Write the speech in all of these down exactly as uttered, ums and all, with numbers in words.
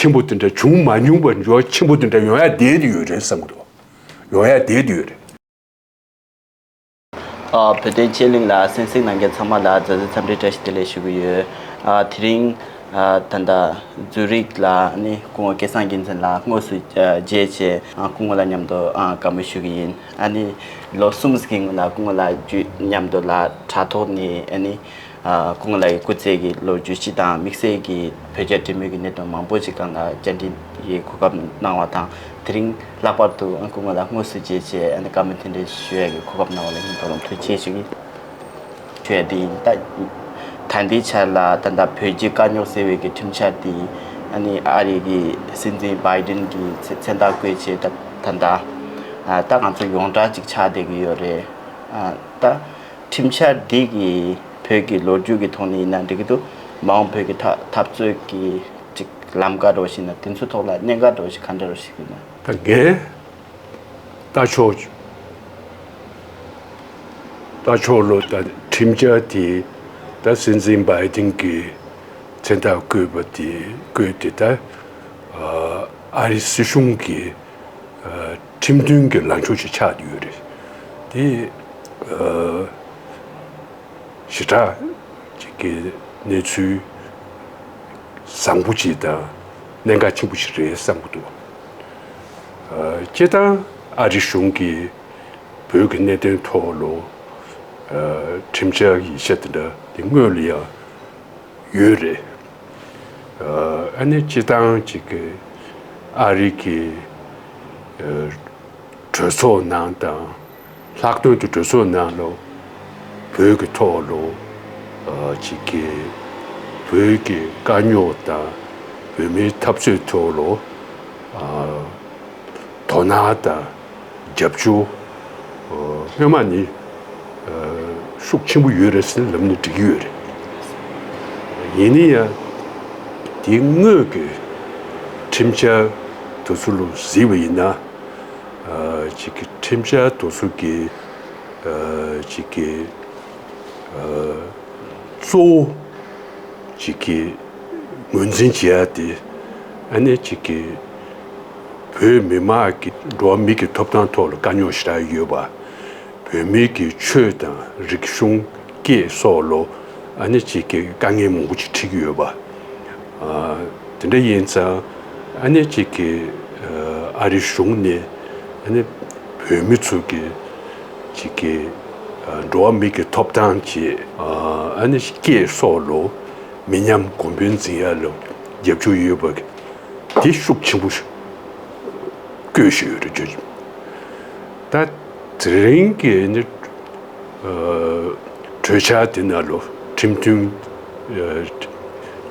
ཆེན་པོ་དེ་འདྲ་བྱུང་མ་མྱོང་པ་འགྱུར་བ་ཆེན་པོ་དེ་འདྲ་ཡོང་ཡ་བསྡད་དེ་ཡོད་རེད་བསམ་གི་འདུག་ཡོང་ཡ་བསྡད་དེ་ཡོད་རེད། ཨ། བོད་དོན་ཆེད་གླེང་ལ་གསན་གཟིགས་གནང་མཁན་ཚང་མ་ལ་མཛའ་བརྩེ་འཚམས་འདྲི་བཀྲ་ཤིས་བདེ་ལེགས་ཞུ་གི་ཡོད། ཨ། དེ་རིང་ཨ། ད་ལྟ་ཛུ་རིག་ལ་ནི་སྐུ་ངོ་སྐལ་བཟང་རྒྱལ་མཚན་ལགས་དངོས་སུ་ཨ། མཇལ་བྱས། ཨ། སྐུ་ངོ་ལ་མཉམ་དུ་ཨ། བཀའ་མོལ་ཞུ་གི་ཡིན། ཨ་ནི་ལོ་གསུམ་ཙམ་གྱི་སྔོན་ལ་སྐུ་ངོ་ལགས་མཉམ་དུ་ལ་དྲ་ཐོག་ནས་ཨ་ནི། ཨ། སྐུ་ངོ་ལགས་ཀྱི་སྐུ་ཚེ་གི་ལོ་རྒྱུས་སྤྱི་དང་དམིགས་བསལ་གྱི་བོད་རྒྱ་འབྲེལ་མོལ་གྱི་གནད་དོན་མང་པོ་ཞིག་སྒང་ལ་བཅར་འདྲི་ཡི་གོ་སྐབས་གནང་བ་དང་། དེ་རིང་ལྷག་པར་དུ་སྐུ་ངོ་ལགས་དངོས་སུ་མཇལ་བྱས་ཨ་ནི་བཀའ་མོལ་འདི་འདྲ་ཞུ་ཡ་གི་གོ་སྐབས་གནང་བ་ལ་སྙིང་ཐག་པ་ནས་ཐུགས་རྗེ་ཆེ་ཞུ་གི་ཡོད། དེ་ཡིན་ད། ད་ལྟའི་ཆར་ལ་ད་ལྟ་བོད་རྒྱའི་དཀའ་རྙོག་སེལ་བའི་གི་ཁྲིམས་འཆར་དེ་ཨ་ནི་ཨ་རི་གི་སྲིད་འཛིན་བྷའི་ཌེན་གྱི་མཚན་རྟགས་བཀོད་བྱས། ད་ད་ལྟ་ཨ། ད་ང་ཚོ་ཡོངས་གྲགས་ཅིག་ཆགས་བསྡད་ཀྱི་ཡོད་རེད། ཨ། ད། ཁྲིམས་འཆར་འདི་གིས་བོད་ཀྱི་ལོ་རྒྱུས་ཀྱི་ཐོག་ནས་ཡིན་ན་འགྲིག་གི་འདུག་མ་འོངས་བོད་ཀྱི་འཐབ་འཐབ་རྩོད་ཀྱི་ཅིག་ལམ་ཀ་འདྲ་བོ་ཞིག་ན་དེ་ཚོའི་ཐོག་ལ་གནད་འགག་འདྲ་བོ་ཞིག་ག་འདྲ་བོ་ཞིག་ཡིན་ན། ད་ངས་ལྟ་ཕྱོགས་ལྟ་ཕྱོགས་ལོ་ད་ཁྲིམས་འཆར་དེ་ད་སྲིད་འཛིན་བྷའི་ཏིན་གྱིས་མཚན་རྟགས་བཀོད་པ་དེ་བཀོད་དེ་ད་ཨ་རི་སྲིད་གཞུང་གི་ཁྲིམས་མཐུན་གྱི་ལངས་ཕྱོགས་ཤིག་ཆགས་ཡོད་རེད། དེ་ཞེ་དྲག་ཅིག་གི་གནས་ཚུལ་བཟང་པོ་ཅིག་དང་གནད་འགག་ཆེན་པོ་ཞིག་རེད་བསམ་གྱི་འདུག་སྤྱིར་བཏང་ཨ་རི་གཞུང་གིས་བོད་ཀྱི་གནད་དོན་ཐོག་ལ་ཁྲིམས་འཆར་ཡིག་ཆ་དེ་འདྲ་དེ་སྔོན་ལ་ཡང་ཡོད་རེད། ཨ་ནི་སྤྱིར་བཏང་ཅིག་གི་ཨ་རི་གི་གྲོས་ཚོགས་ནང་དང་། ལྷག་དོན་དུ་གྲོས་ཚོགས་ནང་ལ་བོད་ཀྱི་ཐོག་ལ་ཅིག་གི་བོད་ཀྱི་དཀའ་རྙོག་དང་བོད་མིའི་འཐབ་རྩོད་ཐོག་ལ་དོ་སྣང་དང་རྒྱབ་སྐྱོར་སྔོན་མ་ནས་ཤུགས་ཆེན་པོ་ཡོད་རེད་ཟེར་ལབ་ནས་འགྲིག་གི་ཡོད་རེད། ཡིན་ན་ཡང་དེ་སྔོན་གྱི་ཁྲིམས་འཆར་དེ་ཚོ་ལ་གཟིགས་པ་ཡིན་ན། ཅིག་གི་ཁྲིམས་འཆར་དེ་ཚོ་གི་ཅིག་གི་གཙོ་བོ་ཅིག་གི་ངོས་འཛིན་བྱེད་ཡ་དེ་ཨ་ནི་ཅིག་གི་བོད་མི་མང་གི་འགྲོ་བ་མི་གི་ཐོབ་ཐང་ཐོག་ལ་དཀའ་རྙོག་ཞེ་དྲག་ཡོད་པ། བོད་མི་གི་ཆོས་དང་རིག་གཞུང་སྐད་སོགས་ལ་ཨ་ནི་ཅིག་གི་དཀའ་ངལ་མང་པོ་ཅིག་འཕྲད་ཀྱི་ཡོད་པ། དེ་འདྲ་ཡིན་ཙང་ཨ་ནི་ཅིག་གི་ཨ་རི་གཞུང་ནས་ཨ་ནི་བོད་མི་ཚོ་གི་ཅིག་གི་འགྲོ་བ་མི་གི་ཐོབ་ཐང་བཅས་ཨ་ནི་སྐད་སོགས་ལ་མི་ཉམས་གོང་འཕེལ་འཛིན་ཡ་ལ་རྒྱབ་སྐྱོར་ཡོད་པ་དེ་ཤུགས་ཆེན་པོ་བཀོད་བཞིན་ཡོད་རེད་ཅོ། ད་དེ་རིང་གི་ནི་གྲོས་འཆར་དེ་ནང་ལོ་ཁྲིམས་མཐུན་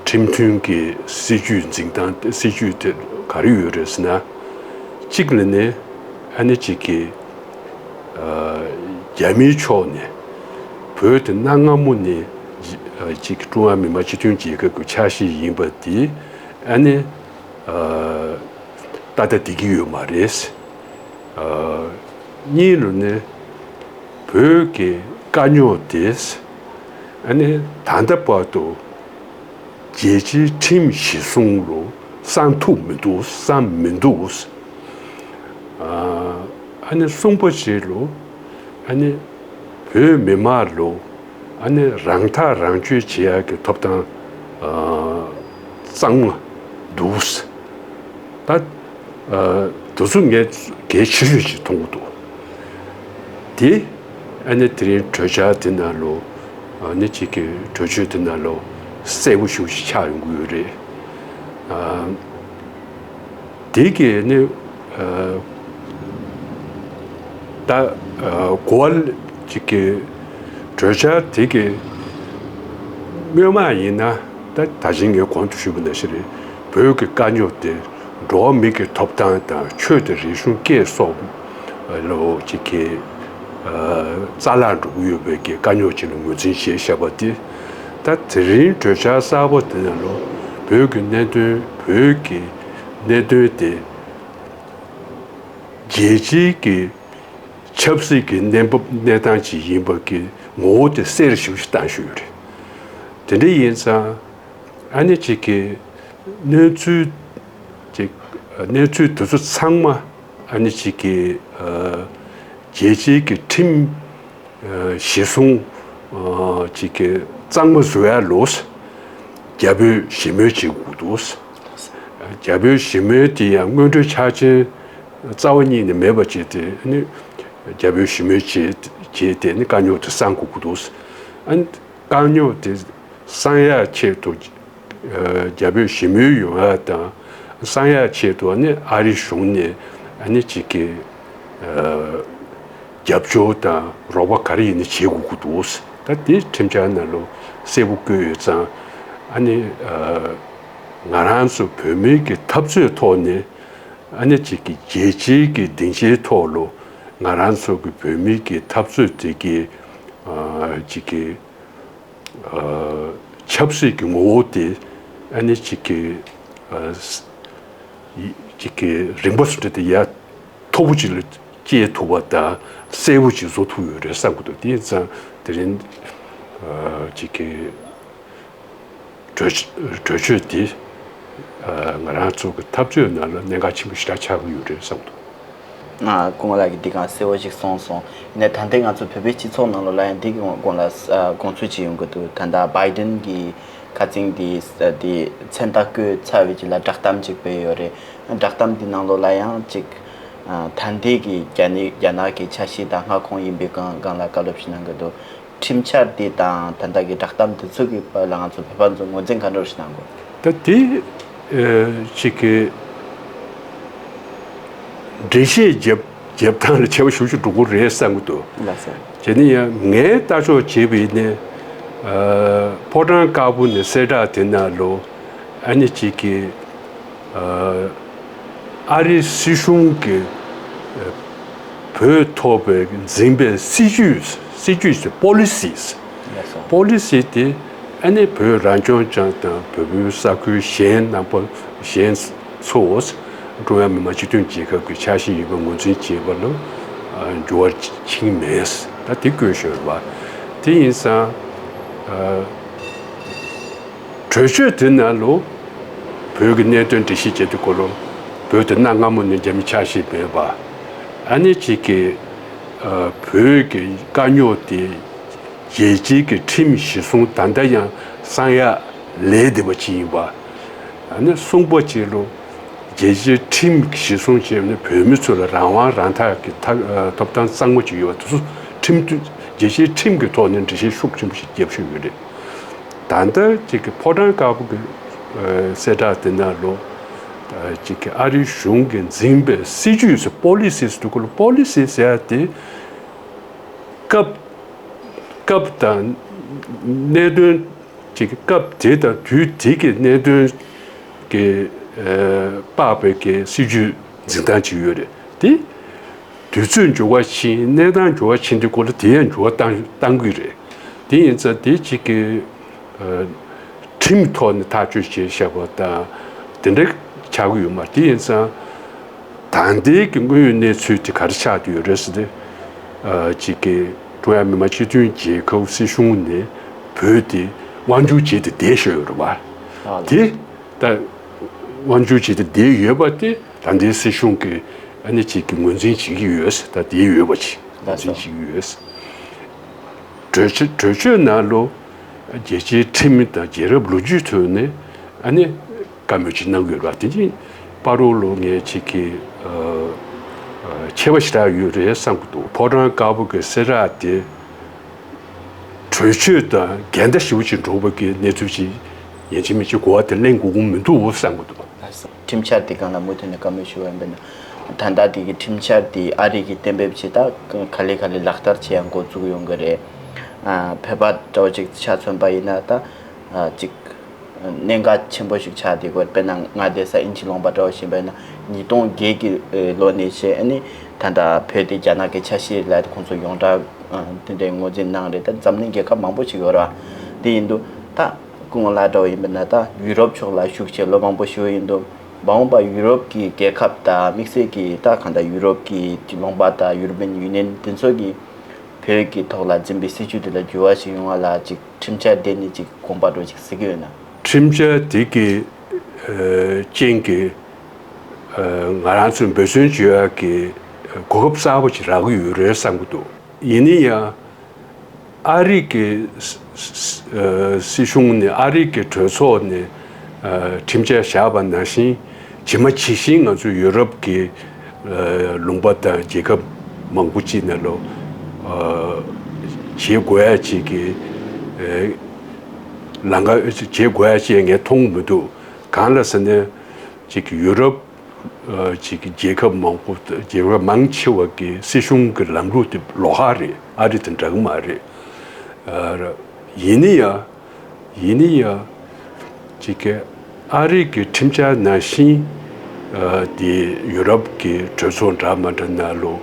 ཁྲིམས་མཐུན་གྱི་སྲིད་ཇུས་འཛིན་སྟངས་སྲིད་ཇུས་དེ་ག་རེ་ཡོད་རེད་ཟེར་ན། གཅིག་ལ་ནི་ཨ་ནི་གཅིག་གི་རྒྱ་མིའི་ཕྱོགས་ནས་བོད་དེ་གནའ་སྔ་མོ་ནས་གཅིག་ཀྲུང་ཧྭ་མི་དམངས་སྤྱི་མཐུན་རྒྱལ་ཁབ་ཀྱི་ཆ་ཤས་ཡིན་པ་དེ་ཨ་ནི། ད་ལྟ་བསྡད་ཀྱི་ཡོད་མ་རེད། གཉིས་ལ་ནི་བོད་ཀྱི་དཀའ་རྙོག་དེ་ཨ་ནི་ད་ལྟ་བར་དུ་རྒྱལ་སྤྱིའི་ཁྲིམས་གཞི་བཟུང་ལ་གསང་ཐུབ་མི་འདུག་གསང་མི་འདུག་ཨ་ནི་གསུམ་པ་ཞིག་ལ་ཨ་ནི་བོད་མི་མང་ལ་ཨ་ནི་རང་ཐག་རང་གཅོད་བྱེད་ཡག་གི་ཐོབ་ཐང་གཙང་མ་འདུག་ད་དེ་ཚོ་ངས་གལ་ཆེ་ཤོས་ཤིག་མཐོང་གི་འདུག་དེ་ཨ་ནི་དེ་རིང་གྲོས་འཆར་དེ་ནང་ལ་ཨ་ནི་གཅིག་གི་གྲོས་ཆོད་དེ་ནང་ལ་གསལ་པོ་ཞེ་པོ་ཞིག་ཆགས་ཡོང་གི་ཡོད་རེད། དེ་གི་ནི་ད་གོ་བ་ཅིག་གི་གྲོས་འཆར་དེ་གི་སྔོན་མ་ཡིན་ན་ད་ད་གིན་ངས་གོང་དུ་ཞུས་པ་ནང་བཞིན་རེད། བོད་ཀྱི་དཀའ་རྙོག་དེ་འགྲོ་བ་མི་གི་ཐོབ་ཐང་དང་ཆོས་དང་རིག་གཞུང་སྐད་སོགས་ལོ་ཅིག་གི་རྩ་བརླག་འགྲོ་གི་ཡོད་པའི་གི་དཀའ་རྙོག་ཅིག་ལ་ངོས་འཛིན་བྱས་བཞག་པ་དེ། ད་དེ་རིང་གྲོས་འཆར་གསར་པ་དེ་ནང་ལོ་བོད་ཀྱི་གནད་དོན་བོད་ཀྱི་གནད་དོན་དེ་རྒྱལ་སྤྱིའི་གི་ཆབ་སྲིད་ཀྱི་གནས་བབ་གནས་སྟངས་ཅིག་ཡིན་པ་གི་ངོ་བོ་དེ་གསལ་ཞེ་པོ་ཞིག་བཏང་ཞུས་ཡོད་རེད། དེ་འདྲ་ཡིན་ཙང་ཨ་ནི་ཅིག་གི་གནས་ཚུལ་ ཅིག་གནས་ཚུལ་དེ་ཚོ་ཚང་མ་ཨ་ནི་ཅིག་གི་རྒྱལ་སྤྱིའི་གི་ཁྲིམས་གཞི་བཟུང་ཅིག་གི་གཙང་མ་བཟོ་ཡ་ལོས་རྒྱ་བོད་ཞི་མོལ་བྱེད་དགོས་འདུག་རྒྱ་བོད་ཞི་མོལ་དེ་ཡང་སྔོན་འགྲོའི་ཆ་རྐྱེན་རྩ་བ་ཉིད་ནས་མེད་པ་བྱས་ཏེ་ཨ་ནི་རྒྱ་བོད་ཞི་མོལ་བྱས་བྱས་ཏེ་ཨ་ནི་དཀའ་རྙོག་དེ་སངས་དགོས་ཀྱི་འདུག་ཨ་ནི་དཀའ་རྙོག་དེ་སངས་ཡག་ཆེད་དུ། རྒྱ་བོད་ཞི་མོལ་ཡོང་ཡ་དང་སངས་ཡག་ཆེད་དུ་ཨ་ནི་ཨ་རི་གཞུང་ནས་ཨ་ནི་གཅིག་གི་རྒྱབ་སྐྱོར་དང་རོགས་པ་ག་རེ་ཡིན་ན་བྱེད་དགོས་ཀྱི་འདུག་ད་དེ་ཁྲིམས་འཆར་ནང་ལོ་གསལ་པོ་བཀོད་ཡོད་ཙང་ཨ་ནི་ང་རང་ཚོ་བོད་མིའི་གི་འཐབ་རྩོད་ཐོག་ནས་ཨ་ནི་གཅིག་གི་རྒྱལ་སྤྱིའི་གི་སྡིངས་ཆའི་ཐོག་ལོ་ང་རང་ཚོ་གི་བོད་མིའི་གི་འཐབ་རྩོད་དེ་གི་གཅིག་གི་ཆབ་སྲིད་ཀྱི་ངོ་བོ་དེ་ཨ་ནི་གཅིག་གི་གཅིག་གི་རིམ་པ་སུ་འདྲ་དེ་ཡ་མཐོ་པོ་ཅིག་ལ་སྐྱེལ་ཐུབ་པ་དང་གསལ་པོ་ཅིག་བཟོ་ཐུབ་ཡོད་རེད་བསམ་གི་འདུག་དེ་ཡིན་ཙང་དེ་རིང་གཅིག་གི་གྲོས་གྲོས་ཆོད་དེ་ང་རང་ཚོ་གི་འཐབ་རྩོད་ནང་ལ་གནད་འགག་ཆེན་པོ་ཞེ་དྲག་ཆགས་ཀྱི་ཡོད་རེད་བསམ་གི་འདུག་ང་སྐུ་ངོ་ལགས་ཀྱིས་འདི་གང་གསལ་བོ་ཞིག་གསུངས་སོང་། ཡིན་ནའི་ད་ལྟའི་ང་ཚོ་བོད་པའི་སྤྱི་ཚོགས་ནང་ལོགས་ལ་ཡང་འདི་གི་དགོངས་ལ་དགོངས་ཚུལ་ཅིག་ཡོང་གི་འདུག་ད་ལྟ་བྷའི་ཌེན་གྱི་ཁ་རྩང་འདི་འདི་མཚན་རྟགས་བཀོད་ཚར་བའི་རྗེས་ལ་བསྒྲགས་གཏམ་ཅིག་སྤེལ་ཡོད་རེད། བསྒྲགས་གཏམ་འདི་ནང་ལོགས་ལ་ཡང་ཅིག་ད་ལྟའི་གི་རྒྱ་ནི་རྒྱ་ནག་གི་འཆར་གཞི་དང་སྔ་ཁོང་ཡིན་པའི་སྒང་སྒང་ལ་བཀའ་སློབ་ཞིག་གནང་གི་འདུག་ཁྲིམས་འཆར་འདི་དང་ད་ལྟ་གི་བསྒྲགས་གཏམ་འདི་ཚོ་གི་བར་ལ་ང་ཚོ་བོད་པ་ཚོ་ངོས་འཛིན་ག་འདྲ་ཞིག་གནང་དགོས། ད་དེ་ཅིག་གི་འགྲེལ་བཤད་བརྒྱབ་བརྒྱབ་སྟངས་ལ་ཁྱད་པར་ཞེ་པོ་ཅིག་འགྲོ་གི་རེད་བསམ་གི་འདུག་ལགས་སོ། དེ་ནི་ཡང་ངས་ལྟ་ཕྱོགས་བྱས་པ་ཡིན་ན་ཕོ་བྲང་དཀར་པོ་ནས་གསལ་བསྒྲགས་དེ་ནང་ལོ་ཨ་ནི་ཅིག་གི་ཨ་རིའི་སྲིད་གཞུང་གིས་བོད་ཐོག་པའི་འཛིན་པའི་སྲིད་ཇུས་སྲིད་ཇུས་ཀྱི་པོ་ལི་སིས་པོ་ལི་སི་དེ་ཨ་ནི་བོད་རང་སྐྱོང་ལྗོངས་དང་བོད་པའི་ས་ཁུལ་གཞན་རྣམ་པ་གཞན་ཚོ་ཀྲུང་དབྱང་མི་དམངས་སྤྱི་མཐུན་རྒྱལ་ཁབ་ཀྱི་འཆར་གཞི་ཡིན་པ་ངོས་འཛིན་བྱེད་པ་ལ་འགྱུར་བ་ཕྱིན་མེད། ད་དེ་བཀོད་ཤོར་བ་དེ་ཡིན་ཙང་། གྲོས་ཆོད་དེ་ནང་ལོ་བོད་ཀྱི་གནད་དོན་འགྲེལ་བཤད་བྱེད་དུས་སྐོར་ལོ་བོད་དེ་གནའ་སྔ་མོ་ནས་རྒྱ་མི་ཆ་ཤས་མེད་པ། ཨ་ནི་གཅིག་གི་བོད་ཀྱི་དཀའ་རྙོག་དེ་རྒྱལ་སྤྱིའི་གི་ཁྲིམས་གཞི་བཟུང་ད་ལྟ་ཡང་གསང་ཡག་ལས་བསྡད་པ་ཅིག་ཡིན་པ། ཨ་ནི་གསུམ་པ་གཅིག་ལོ་རྒྱལ་སྤྱིའི་ཁྲིམས་གཞི་བཟུང་བྱས་ནས་བོད་མི་ཚོ་ལ་རང་དབང་རང་ཐག་གི་ཐག་ཐོབ་ཐང་གཙང་མ་ཅིག་ཡོད་པ་དེ་ཚོ་ཁྲིམས་མཐུན་རྒྱལ་སྤྱིའི་ཁྲིམས་ཀྱི་ཐོག་ནས་འགྲེལ་བཤད་ཤུགས་ཆེན་པོ་ཞིག་བརྒྱབ་བཞིན་ཡོད་རེད། ད་ལྟ་གཅིག་གི་ཕོ་བྲང་དཀར་པོ་གི་གསལ་བསྒྲགས་དེ་ནང་ལོ་གཅིག་གི་ཨ་རིའི་གཞུང་གིས་འཛིན་པའི་སྲིད་ཇུས་སུ་པོ་ལི་སི་སུ་འདུག་གོ་ལ། པོ་ལི་སི་ཟེར་ཡ་དེ་སྐབས་སྐབས་དང་གནད་དོན་གཅིག་གི་སྐབས་དེ་དང་དུས་དེ་གི་གནད་དོན་གི་དཔག་པའི་གི་སྲིད་ཇུས་འཛིན་སྟངས་ཅིག་ཡོད་རེད་དེ། དུས་ཚོད་འགྱུར་བ་ཕྱིན། གནས་སྟངས་འགྱུར་བ་ཕྱིན་དུས་སྐོར་ལ་དེ་ཡང་འགྱུར་བ་བཏང་བཏང་གི་རེད། དེ་ཡིན་ཙང་དེ་གཅིག་གི་ཁྲིམས་ཐོག་ནས་ཐག་གཅོད་བྱས་བཞག་པ་དང་དེ་འདྲ་ཆགས་ཀྱི་ཡོད་མ་རེད། དེ་ཡིན་ཙང་ད་ལྟའི་གི་དངོས་ཡོད་གནས་ཚུལ་དེ་ག་རེ་ཆགས་བསྡད་ཡོད་རེད་ཟེར་ཏེ་གཅིག་གི་ཀྲུང་དབྱང་མི་དམངས་སྤྱི་མཐུན་རྒྱལ་ཁབ་སྲིད་གཞུང་ནས་བོད་དེ་དབང་བསྒྱུར་བྱས་ཏེ་བསྡད་བཞག་ཡོད་རེད་བ། དེ་ད་དབང་བསྒྱུར་བྱས་ཏེ་བསྡད་ཡོད་པ་དེ། ད་ལྟའི་སྲིད་གཞུང་གིས་ཨ་ནི་གཅིག་གི་ངོས་འཛིན་བྱེད་ཀྱི་ཡོད། ད་དེ་ཡོད་པ་ཅིག་ངོས་འཛིན་བྱེད་ཀྱི་ཡོད། གྲོས་ཆོད་གྲོས་ཆོད་ནང་ལོ་རྒྱལ་སྤྱིའི་ཁྲིམས་དང་རྒྱལ་རབས་ལོ་རྒྱུས་ཐོག་ནས་ཨ་ནི་བཀའ་མོལ་ཅིག་གནང་གི་ཡོད་པ་དེ་གཅིག་བར་དུ་ལོ་ངས་གཅིག་གི་ཆེ་བ་ཞེ་དྲག་ཡོད་རེད་བསམ་གྱི་འདུག་ཕོ་བྲང་དཀར་པོ་གི་གསལ་བསྒྲགས་དེ། གྲོས་ཆོད་དང་འགལ་ཟླ་ཞེ་པོ་ཅིག་འགྲོ་བ་གི་གནས་ཚུལ་ཅིག་ཡིན་གཅིག་མིན་གཅིག་གོ་བ་དེ་ལེན་དགོས་ཀྱི་མི་འདུག་བསམ་གྱི་འདུག་ཁྲིམས་འཆར་དེ་སྒང་ལ་མུ་མཐུད་ནས་བཀའ་མོལ་ཞུ་བ་ཡིན་པས་ན། ད་ལྟ་དེ་གི་ཁྲིམས་འཆར་དེ་ཨ་རི་གིས་གཏན་འབེབས་བྱས། ད་ག་ལེ་ག་ལེ་ལག་བསྟར་བྱེད་ཡ་འགོ་བཙུགས་ཡོང་གི་རེད། ཨ་བོད་པ་འདྲ་བོ་ཅིག་ཆ་མཚོན་པ་ཡིན་ན་ད་ཨ་ཅིག་གནད་འགག་ཆེན་པོ་ཞིག་ཆགས་བསྡད་ཡོད། དཔེར་ན་མངའ་སྡེ་ས་དབྱིན་ཇི་ལུང་པ་འདྲ་བོ་ཞིག་ཡིན་པ་ཡིན་ན་ཉིས་སྟོང་བརྒྱད་ཀྱི་ལོ་ནས་བྱས་ཨ་ནི་ད་ལྟ་བོད་དེ་རྒྱ་ནག་གི་ཆ་ཤས་ལ་ཁོང་ཚོ་ཡོངས་གྲགས་དེ་འདྲའི་ངོས་འཛིན་གནང་རེད། ད་འཛམ་གླིང་རྒྱལ་ཁབ་མང་པོ་ཞིག་ཡོད་རེད་བ། དེ་ཡིན་དུས་ད་སྐུ་ངོ་ལགས་འདྲ་བོ་ཡིན་པ་ན་ད་ཡུ་རོབ་ཕྱོགས་ལ་བཞུགས་བྱས་ལོ་མང་པོ་བཞུགས་ཡིན་དུས་མ་འོངས་པ་ཡུ་རོབ་ཀྱི་རྒྱལ་ཁབ་དང་དམིགས་བསལ་གྱི་ད་གང་ལྟར་ཡུ་རོབ་ཀྱི་ལུང་པ་དང་ཡུ་རོ་པི་ཡན་ཡུ་ནི་ཡན་དེ་ཚོ་གིས་བོད་ཀྱི་ཐོག་ལ་འཛིན་པའི་སྲིད་ཇུས་དེ་ལ་འགྱུར་བ་ཞིག་ཡོང་བ་ལ་ཅིག་ཁྲིམས་འཆར་དེ་ནི་ཅིག་དགོངས་པ་འདྲ་བོ་ཅིག་གཟིགས་ཀྱི་ཡོད་ན། ཁྲིམས་འཆར་དེ་གི་རྐྱེན་གྱིས་ ང་རང་ཚོས་འབད་བརྩོན་བྱེད་ཡག་གི་གོ་སྐབས་གསར་པ་ཅིག་རག་གི་ཡོད་རེད་བསམ་གྱི་འདུག་ཡིན་ན་ཡང་། ཨ་རི་གི་སྲིད་གཞུང་ནས་ཨ་རི་གི་གྲོས་ཚོགས་ནས་ཁྲིམས་འཆར་བཞག་པ་ནང་བཞིན་ཇི་མ་ཇི་བཞིན་ང་ཚོ་ཡུ་རོབ་ཀྱི་ལུང་པ་དང་རྒྱལ་ཁབ་མང་པོ་ཅིག་ནང་ལོ་བྱེད་དགོས་ཡ་ཅིག་གི་ལམ་ཁ་བྱེད་དགོས་ཡ་ཅིག་ངས་མཐོང་མི་འདུག་གང་ལ་ཟེར་ན་ཅིག་ཡུ་རོབ་ཅིག་གི་རྒྱལ་ཁབ་མང་པོ་རྒྱལ་ཁབ་མང་ཆེ་བ་གི་སྲིད་གཞུང་གི་ལམ་ལུགས་དེ་ལོགས་ཀ་རེད། ཨ་རི་དང་འདྲ་གི་མ་རེད། ཡིན་ན་ཡང་ཡིན་ན་ཡང་ཅིག་གི་ཨ་རི་གི་ཁྲིམས་འཆར་ནང་བཞིན་དེ་ཡུ་རོབ་ཀྱི་གྲོས་ཚོགས་འདྲ་མ་འདྲ་ནང་ལོ་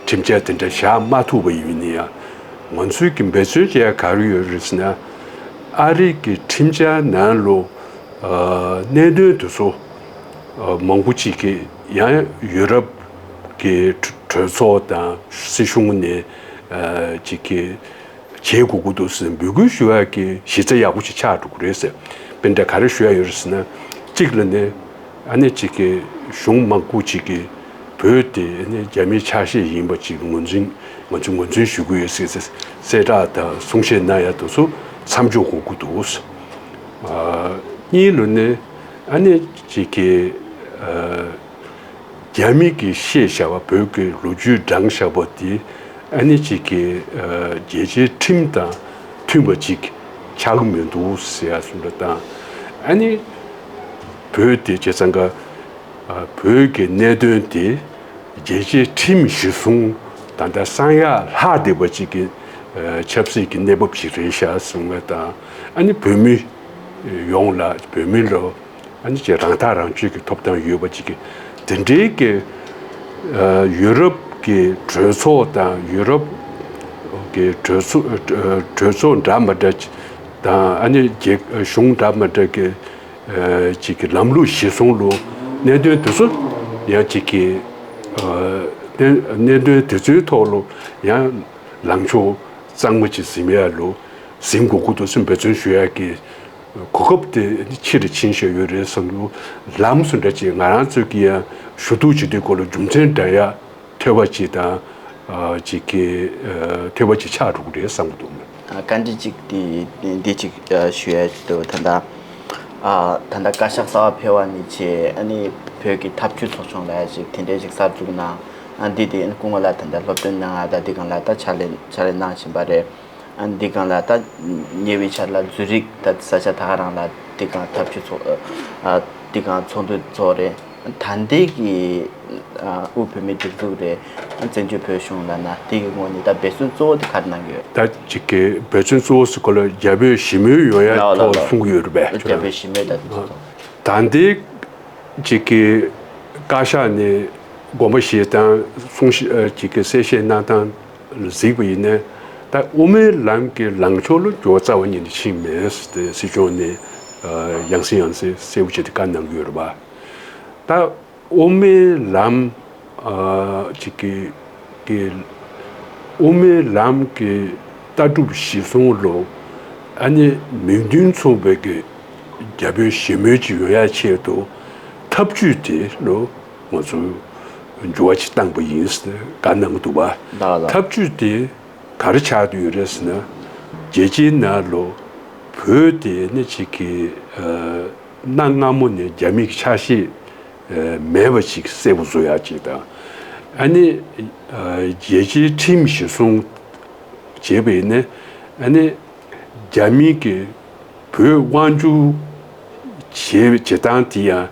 ཁྲིམས་འཆར་དེ་འདྲ་བཞག་མ་ཐུབ་པ་ཡིན་ན་ཡང་ང་ཚོའི་གི་འབད་བརྩོན་བྱེད་ཡ་ག་རེ་ཡོད་རེད་ཟེར་ན། ཨ་རི་གི་ཁྲིམས་འཆར་ནང་ལོ་གནད་དོན་དེ་ཚོ་མང་པོ་ཅིག་གི་ཡང་ཡུ་རོབ་ཀྱི་གྲོས་ཚོགས་དང་སྲིད་གཞུང་ནས་ཅིག་གི་བྱེད་དགོས་ཀྱི་འདུག་ཟེར་འབོད་སྐུལ་ཞུ་ཡག་གི་གཞི་རྩ་ཡག་པོ་ཞིག་ཆགས་འགྲོ་གི་རེད་ཟེར། དཔེ་འདྲ་ག་རེ་ཞུ་ཡག་ཡོད་རེད་ཟེར་ན། གཅིག་ལ་ནི་ཨ་ནི་ཅིག་གི་གཞུང་མང་པོ་ཅིག་གི་བོད་དེ་ཨ་ནི་རྒྱ་མིའི་ཆ་ཤས་ཡིན་པ་ཅིག་ངོས་འཛིན་ང་ཚོས་ངོས་འཛིན་ཞུ་གི་ཡོད་ཟེར་གསལ་བསྒྲགས་དང་གསུང་བཤད་གནང་ཡག་དེ་ཚོ་མཚམས་འཇོག་དགོས་ཀྱི་འདུག་ཨ་གཉིས་ལ་ནི་ཨ་ནི་ཅིག་གི་ཨ། རྒྱ་མི་གིས་བཤད་བཞག་པ་བོད་ཀྱི་ལོ་རྒྱུས་བགྲངས་བཞག་པ་དེ་ཨ་ནི་ཅིག་གི་རྒྱལ་སྤྱིའི་ཁྲིམས་དང་མཐུན་པ་ཅིག་ཆགས་ཀྱི་མི་འདུག་ཟེར་ཡ་གསུངས་པ་དང་། ཨ་ནི་བོད་དེ་བྱས་ཙང་ཀ་བོད་ཀྱི་གནད་དོན་དེ་རྒྱལ་སྤྱིའི་ཁྲིམས་གཞིར་བཟུང་ད་ལྟ་གསང་ཡག་ལྷག་བསྡད་པ་ཅིག་གི་ཆབ་སྲིད་ཀྱི་གནས་བབ་ཅིག་རེད་ཤག་གསུངས་པ་དང་། ཨ་ནི་བོད་མི་ཡོངས་ལ་བོད་མི་ལ། ཨ་ནི་ཅིག་རང་ཐག་རང་གཅོད་ཀྱི་ཐོབ་ཐང་ཡོད་པ་ཅིག་གི་དེ་འདྲའི་གི་ཡུ་རོབ་ཀྱི་གྲོས་ཚོགས་དང་ཡུ་རོབ་ཀྱི་གྲོས་ཚོགས་གྲོས་ཚོགས་འདྲ་མ་འདྲ་ཅིག་དང་ཨ་ནི་རྒྱལ་གཞུང་འདྲ་མ་འདྲ་གི་ཅིག་གི་ལམ་ལུགས་གཞིར་བཟུང་ལོ་གནད་དོན་དེ་ཚོ་ཡང་ཅིག་གི་གནད་དོན་དེ་ཚོའི་ཐོག་ལོ་ཡང་ལངས་ཕྱོགས་གཙང་མ་ཅིག་འཛིན་ཡ་ལོ་འཛིན་དགོས་ཀྱི་འདུག་སེམས་འབད་བརྩོན་ཞུ་ཡ་གི། གོ་སྐབས་དེ་ཆེ་རུ་ཕྱིན་བཞག་ཡོད་རེད་བསམ་གྱི་འདུག་ལམ་སུ་འདྲ་ཅིག་ང་རང་ཚོས་ཀྱི་ཡང་ཞུ་གཏུག་བྱེད་དུས་སྐོར་ལ་རྒྱུ་མཚན་འདྲ་ཡ་ཐོས་པ་ཅིག་དང་ཅིག་གི་ཐོས་པ་ཅིག་ཆགས་འགྲོ་གི་རེད་བསམ་གྱི་འདུག་ཨ། བཀའ་འདྲི་ཅིག་འདི་འདི་ཅིག་ཞུ་ཡ་ཅིག་འདུག་ད་ལྟ་ཨ་ད་ལྟ་བཀའ་ཤག་གསར་པ་ཕེབས་པ་ནས་བྱས་ཨ་ནི་བོད་ཀྱི་ཐབས་ཇུས་ཚོགས་ཆུང་ལ་ཡ་ཅིག་དེ་འདྲའི་ཅིག་གསར་འཛུགས་གནང་། ཨ་འདི་དེ་ཨ་ནི་སྐུ་ངོ་ལ་ད་ལྟ་སློབ་སྟོན་གནང་ང་ད་འདི་གང་ལ་ད་ཕྱག་ལས་ཕྱག་ལས་གནང་བཞིན་པ་རེད། ཨ་འདི་གང་ལ་ད་ཉེ་བའི་ཆར་ལ་ཛུ་རིག་ད་ས་ཆ་ད་ག་རང་ལ་འདི་གང་ཐབས་ཇུས་ཚོགས་ཨ་འདི་གང་ཚོགས་འདུ་ཚོགས་རེད། ད་ལྟའི་གི་ཨ་དབུས་བོད་མིའི་སྒྲིག་འཛུགས་རེད། བཙན་བྱོལ་བོད་གཞུང་ལ་ན་དེ་གི་ངོས་ནས་ད་འབད་བརྩོན་གཙོ་བོ་དེ་ག་རེ་གནང་གི་ཡོད། ད་ཅིག་གི་འབད་བརྩོན་གཙོ་བོ་ཟེར་གོ་ལ་རྒྱ་བོད་ཞི་མོལ་ཡོང་ཡ་ཐོག་གསུང་གི་ཡོད་རེད་པས། རྒྱ་བོད་ཞི་མོལ་ད་དེ་ཚོ་ད་ལྟའི་ཅིག་གི་བཀའ་ཤག་ནས་དགོངས་པ་བཞེས་སྟངས་གསུང་བཤད་ཅིག་གི་གསལ་བཤད་གནང་སྟངས་གཟིགས་པ་ཡིན་ན་ད་དབུ་མའི་ལམ་གྱི་ལངས་ཕྱོགས་ལ་འགྱུར་བ་རྩ་བ་ཉིད་ནས་ཕྱིན་མེད་ཟེར་ཏེ་སྲིད་སྐྱོང་ནས་ཡང་སེ་ཡང་སེ་གསལ་པོ་བྱས་ཏེ་བཀའ་གནང་གི་ཡོད་རེད་པ། ད་དབུ་མའི་ལམ་ཅིག་གི་གི་དབུ་མའི་ལམ་གྱི་ལྟ་གྲུབ་གཞི་བཟུང་ལོ་ཨ་ནི་མིང་དོན་མཚུངས་པའི་གི་རྒྱ་བོད་ཞི་མོལ་གྱི་ཡོང་ཡ་ཆེད་དུ་ཐབས་ཇུས་དེ་ལོ་ང་ཚོས་འགྱུར་བ་ཅིག་བཏང་པ་ཡིན་ཟེར་བཀའ་གནང་གི་འདུག་པ། ལགས་ལགས། ཐབས་ཇུས་དེ་ག་རེ་ཆགས་བསྡད་ཡོད་རེད་ཟེར་ན། རྒྱལ་སྤྱིའི་ནང་ལོ་བོད་དེ་ནི་ཅིག་གི་གནའ་སྔ་མོ་ནས་རྒྱ་མིའི་ཆ་ཤས་མེད་པ་ཅིག་གསལ་པོ་བཟོ་ཡག་ཅིག་དང་། ཨ་ནི་རྒྱལ་སྤྱིའི་ཁྲིམས་གཞིར་བཟུང་བྱས་པ་ཡིན་ན་ཨ་ནི་རྒྱ་མི་གིས་བོད་དབང་བསྒྱུར་བྱེད་བྱེད་སྟངས་དེ་ཡང་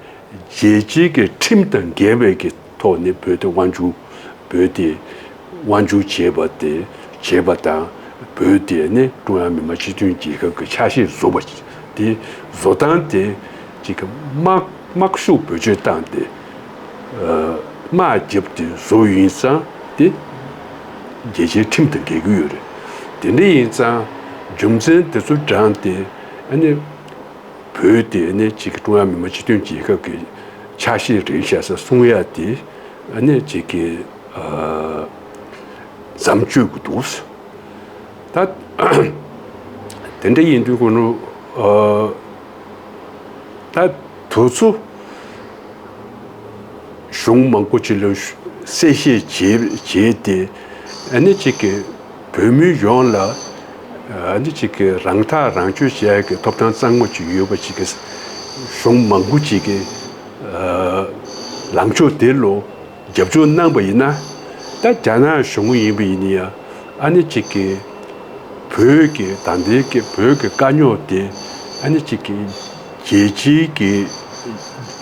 རྒྱལ་སྤྱིའི་གི་ཁྲིམས་དང་འགལ་བའི་གི་ཐོག་ནས་བོད་དེ་དབང་བསྒྱུར་བོད་དེ་དབང་བསྒྱུར་བྱས་པ་དེ་བྱས་པ་དང་བོད་དེ་ནི་ཀྲུང་དབྱང་མི་དམངས་སྤྱི་མཐུན་རྒྱལ་ཁབ་ཀྱི་ཆ་ཤས་བཟོ་བ་དེ་བཟོ་སྟངས་དེ་ཅིག་གི་དམག་དམག་ཤུགས་བེད་སྤྱོད་བཏང་སྟེ་དམག་རྒྱབ་སྟེ་བཟོ་ཡིན་ཙང་དེ་རྒྱལ་སྤྱིའི་ཁྲིམས་དང་འགལ་གྱི་ཡོད་རེད། དེ་འདྲ་ཡིན་ཙང་རྒྱུ་མཚན་དེ་ཚོ་དྲངས་ཏེ་ཨ་ནི། བོད་དེ་ནི་ཅིག་ཀྲུང་དབྱང་མི་དམངས་སྤྱི་མཐུན་རྒྱལ་ཁབ་ཀྱི་ཆ་ཤས་རེད་ཤག་ཟེར་གསུང་ཡ་དེ་ནི་ཅིག་གི་མཚམས་གཅོད་དགོས་འདུག་ད་དེ་འདྲ་ཡིན་དུས་ཁོ་ནོ་ད་དུས་ཚོད་ གཞུང་མང་པོ་ཅིག་ལ་གསལ་བཤད་བྱས་བྱས་ཏེ། ཨ་ནི་ཅིག་གི་བོད་མི་ཡོངས་ལ་ཨ་ནི་ཅིག་གི་རང་ཐག་རང་གཅོད་བྱེད་ཡག་གི་ཐོབ་ཐང་གཙང་མ་ཅིག་ཡོད་པ་ཅིག་གི་གཞུང་མང་པོ་ཅིག་གི་ལངས་ཕྱོགས་དེ་ལ་རྒྱབ་སྐྱོར་གནང་པ་ཡིན་ན། ད་རྒྱ་ནག་གཞུང་ཡིན་པ་ཡིན་ཡང་ཨ་ནི་ཅིག་གི་བོད་ཀྱི་ད་ལྟའི་གི་བོད་ཀྱི་དཀའ་རྙོག་དེ་ཨ་ནི་ཅིག་གི་རྒྱལ་སྤྱིའི་གི་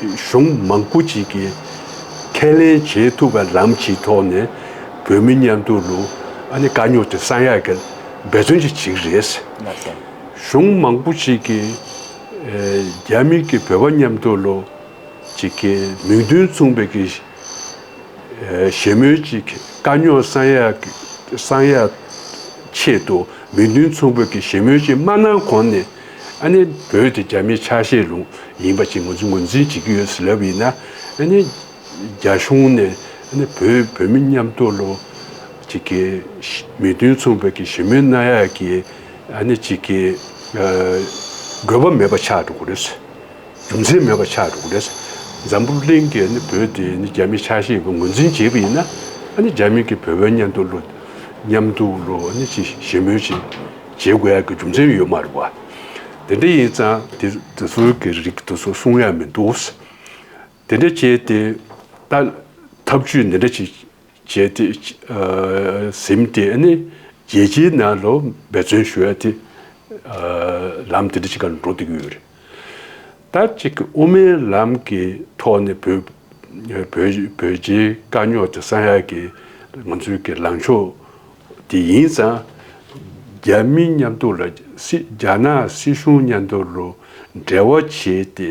གཞུང་མང་པོ་ཅིག་གི་ཁས་ལེན་བྱེད་ཐུབ་པའི་ལམ་གྱི་ཐོག་ནས་བོད་མི་མཉམ་དུ་ལུ་ཨ་ནི་དཀའ་རྙོག་དེ་སངས་ཡག་གི་འབད་བརྩོན་ཅིག་བྱེད་ཀྱི་རེད། གཞུང་མང་པོ་ཅིག་གི་རྒྱ་མི་གི་བོད་པ་མཉམ་དུ་ལུ་ཅིག་གི་མིང་དོན་མཚུངས་པའི་གི་ཞི་མོལ་ཅིག་དཀའ་རྙོག་སངས་ཡག་སངས་ཡག་ཆེད་དུ་མིང་དོན་མཚུངས་པའི་གི་ཞི་མོལ་ཅིག་མ་གནང་གོང་ནས། ཨ་ནི་བོད་དེ་རྒྱ་མིའི་ཆ་ཤས་ལུ་ཡིན་པ་ཅིག་ངོས་འཛིན་ངོས་འཛིན་བྱེད་ཀྱི་ཡོད་ཟེར་ལབ་ཡིན་ན། ཨ་ནི་རྒྱ་གཞུང་ནས་ཨ་ནི་བོད་བོད་མི་མཉམ་དུ་ལུ་ཅིག་གི་མིང་དོན་མཚུངས་པའི་གི་ཞི་མོལ་གནང་ཡག་གི་ཨ་ནི་ཅིག་གི་དགོས་པ་མེད་པ་ཆགས་འགྲོ་གི་རེད། རྒྱུ་མཚན་མེད་པ་ཆགས་འགྲོ་གི་རེད། འཛམ་བུ་གླིང་གི་ནི་བོད་དེ་ནི་རྒྱ་མི་ཆ་ཤས་ཀྱིས་ངོས་འཛིན་བྱས་པ་ཡིན་ན། ཨ་ནི་རྒྱ་མི་གི་བོད་པའི་མཉམ་དུ་ལོ་མཉམ་དུ་ལོ་ནི་ཅི་ཞི་མོལ་ཅིག་བྱེད་དགོས་ཡ་གི་རྒྱུ་མཚན་ཡོད་མ་རེད་བ། དེ་འདྲ་ཡིན་ཙང་དེ་དེ་ཚོའི་གི་རིགས་དེ་ཚོ་གསུང་ཡ་མི་འདུག། དེ་འདྲ་བྱས་ཏེ་ད་ཐབས་ཇུས་འདི་འདྲ་ཅིག་བྱས་ཏེ། ཟིན་ཏེ་ནི་རྒྱལ་སྤྱིའི་ནང་ལོ་འབད་བརྩོན་ཞུ་ཡ་དེ་ལམ་དེ་འདྲ་ཅིག་ག་འགྲོ་བསྡད་ཀྱི་ཡོད་རེད། ད་ཅིག་དབུ་མའི་ལམ་གྱི་ཐོག་ནས་བོད་བོད་བོད་རྒྱའི་དཀའ་རྙོག་དེ་སངས་ཡག་གི་ང་ཚོའི་གི་ལངས་ཕྱོགས་དེ་ཡིན་ཙང་། རྒྱ་མི་མཉམ་དུ་ལ་སྲིད་རྒྱ་ནག་སྲིད་གཞུང་མཉམ་དུ་ལ་འབྲེལ་བ་བྱས་ཏེ།